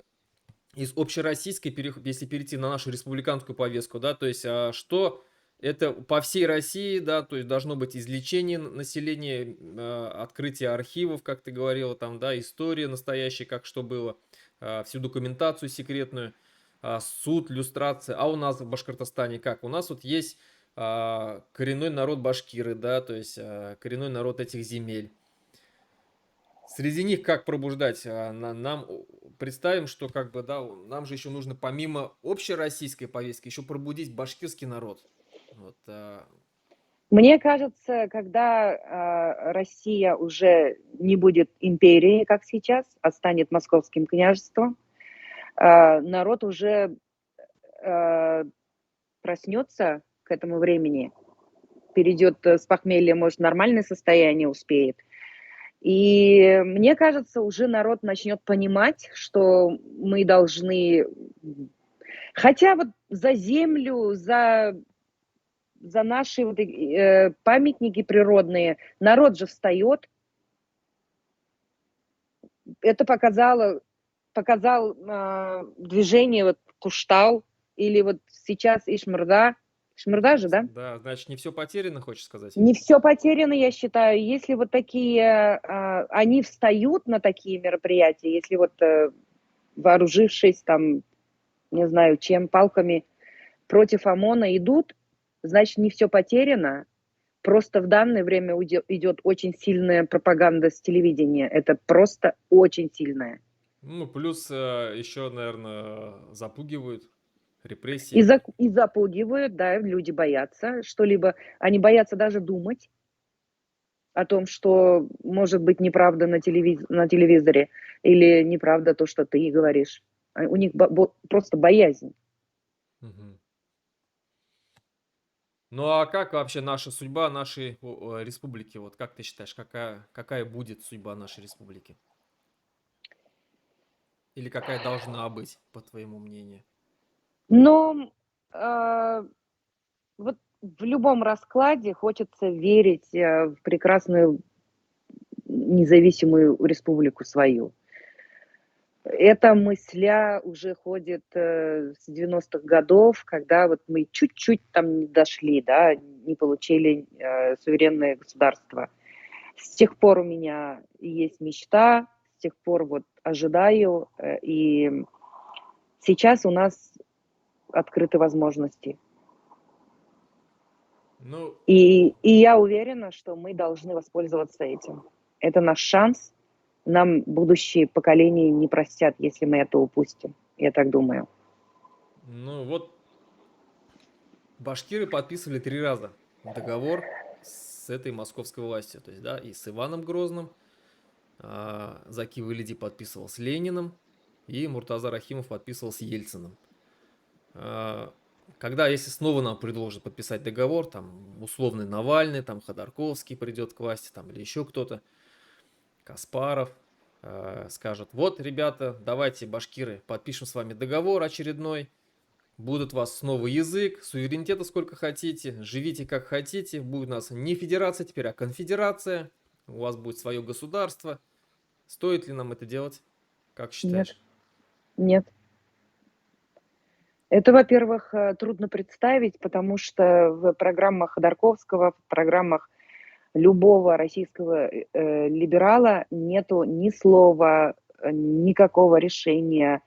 Speaker 1: из общероссийской, если перейти на нашу республиканскую повестку, да, то есть что это по всей России, да, то есть должно быть излечение населения, открытие архивов, как ты говорила, там, да, история настоящая, как что было, всю документацию секретную, суд, люстрация. А у нас в Башкортостане как? У нас вот есть коренной народ башкиры, да, то есть коренной народ этих земель. Среди них как пробуждать? Нам представим, что как бы, да, нам же еще нужно помимо общероссийской повестки еще пробудить башкирский народ. Вот.
Speaker 2: Мне кажется, когда Россия уже не будет империей, как сейчас, а станет московским княжеством, народ уже проснется к этому времени, перейдет с похмелья, может, нормальное состояние успеет. И мне кажется, уже народ начнет понимать, что мы должны... Хотя вот за землю, за наши вот, памятники природные, народ же встает. Это показал движение вот Куштау или вот сейчас Ишмырҙа. Ишмырҙа же, да?
Speaker 1: Да, значит, не все потеряно, хочешь сказать?
Speaker 2: Не все потеряно, я считаю. Если вот такие, они встают на такие мероприятия, если вот вооружившись там, не знаю, чем, палками против ОМОНа идут, значит, не все потеряно. Просто в данное время идет очень сильная пропаганда с телевидения. Это просто очень сильная.
Speaker 1: Ну, плюс еще, наверное, запугивают. Репрессии.
Speaker 2: И запугивают, да, люди боятся что-либо. Они боятся даже думать о том, что может быть неправда на телевизоре или неправда то, что ты говоришь. У них просто боязнь.
Speaker 1: Угу. Ну а как вообще наша судьба нашей республики? Вот как ты считаешь, какая будет судьба нашей республики? Или какая должна быть, по твоему мнению?
Speaker 2: Но вот в любом раскладе хочется верить в прекрасную независимую республику свою. Эта мысля уже ходит с 90-х годов, когда вот мы чуть-чуть там не дошли, да, не получили суверенное государство. С тех пор у меня есть мечта, с тех пор вот ожидаю, и сейчас у нас открыты возможности.
Speaker 1: Ну...
Speaker 2: И я уверена, что мы должны воспользоваться этим. Это наш шанс. Нам будущие поколения не простят, если мы это упустим. Я так думаю.
Speaker 1: Ну вот, башкиры подписывали 3 раза договор с этой московской властью. То есть, да, и с Иваном Грозным, Заки Валиди подписывал с Лениным, и Муртаза Рахимов подписывал с Ельциным. Когда, если снова нам предложат подписать договор, там условный Навальный, там Ходорковский придет к власти, там или еще кто-то, Каспаров, скажет: вот, ребята, давайте, башкиры, подпишем с вами договор очередной, будут у вас снова язык, суверенитета сколько хотите, живите как хотите, будет у нас не федерация теперь, а конфедерация, у вас будет свое государство. Стоит ли нам это делать? Как считаешь?
Speaker 2: Нет. Нет. Это, во-первых, трудно представить, потому что в программах Ходорковского, в программах любого российского либерала нету ни слова, никакого решения,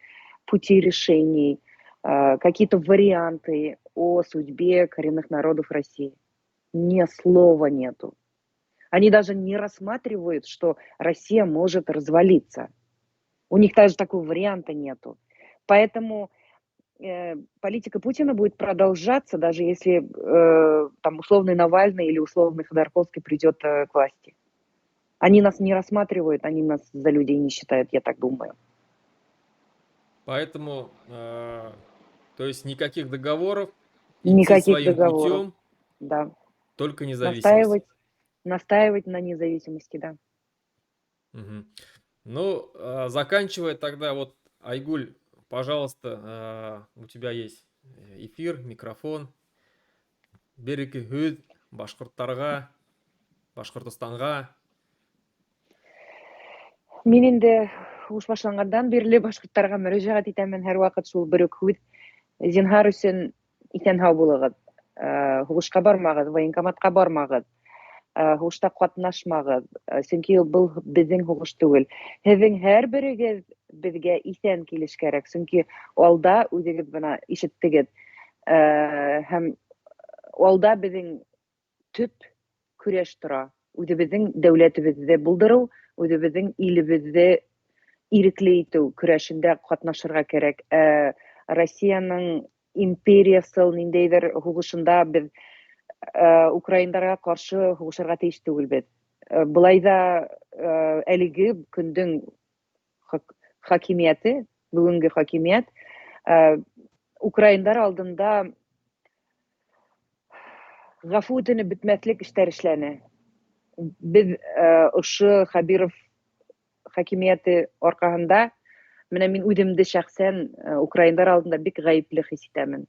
Speaker 2: пути решений, какие-то варианты о судьбе коренных народов России. Ни слова нету. Они даже не рассматривают, что Россия может развалиться. У них даже такого варианта нету. Поэтому политика Путина будет продолжаться, даже если там условный Навальный или условный Ходорковский придет к власти. Они нас не рассматривают, они нас за людей не считают, я так думаю.
Speaker 1: Поэтому, то То есть никаких договоров, идти
Speaker 2: Никаких
Speaker 1: своим
Speaker 2: договоров.
Speaker 1: Путем,
Speaker 2: Да.
Speaker 1: только независимость.
Speaker 2: Настаивать, настаивать на независимости, да.
Speaker 1: Мгм. Ну, заканчивая тогда, вот, Айгуль, пожалуйста, у тебя есть эфир, микрофон. Бер-ике һүҙ башҡорттарға, Башҡортостанға.
Speaker 2: Мин инде һуғыш башланғандан бирле башҡорттарға мөрәжәғәт итәмен, һәр ваҡыт шул бер үк һүҙ. Зинһар өсөн, иҫән-һау булығыҙ. Һуғышҡа бармағыҙ, военкоматҡа бармағыҙ. Һуғышта ҡатнашмағыҙ. Сөнки был беҙҙең һуғыш түгел. Һеҙҙең һәр берегеҙ беҙгә иҫән килеш кәрәк. Сөнки алда үҙегеҙ бына ишеттегеҙ. Һәм алда беҙҙең төп көрәш тора. Үҙебеҙҙең дәүләтебеҙҙе булдырыу, үҙебеҙҙең илебеҙҙе ирекле итеү көрәшендә ҡатнашырға кәрәк. Россияның империясыл ниндәйҙер һуғышында беҙ украиндарға ҡаршы һуғышырға тейеш түгелбеҙ. Былай ҙа әлеге көндөң хакимиәте, бөгөнгө хакимиәт украиндар алдында ғәфү үтенеп бөтмәҫлек эштәр эшләне. Беҙ ошо Хәбиров хакимиәте арҡаһында, менә мин үҙемде шәхсән украиндар алдында бик ғәйепле хис итәмен.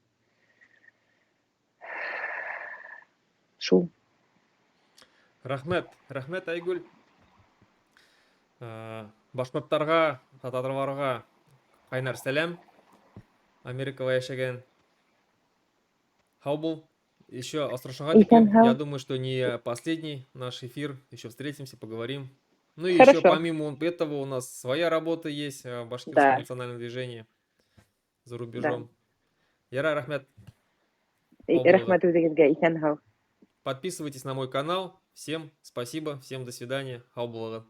Speaker 2: Шул.
Speaker 1: Рәхмәт, рәхмәт, Айгөл. Башҡорттарға, татарларға ҡайнар сәләм. Америкала йәшәгән. Һау бул. Еще осрашаға
Speaker 2: Иҫән
Speaker 1: тиклем. Я
Speaker 2: һау.
Speaker 1: Думаю, что не последний наш эфир. Еще встретимся, поговорим. Ну и еще
Speaker 2: Хорошо.
Speaker 1: Помимо этого у нас своя работа есть в башкирском национальном движении за рубежом. Ярай, рәхмәт. Һау булығыҙ.
Speaker 2: Рәхмәт үҙегеҙгә, иҫән һау.
Speaker 1: Подписывайтесь на мой канал. Всем спасибо, всем до свидания. Һау булығыҙ.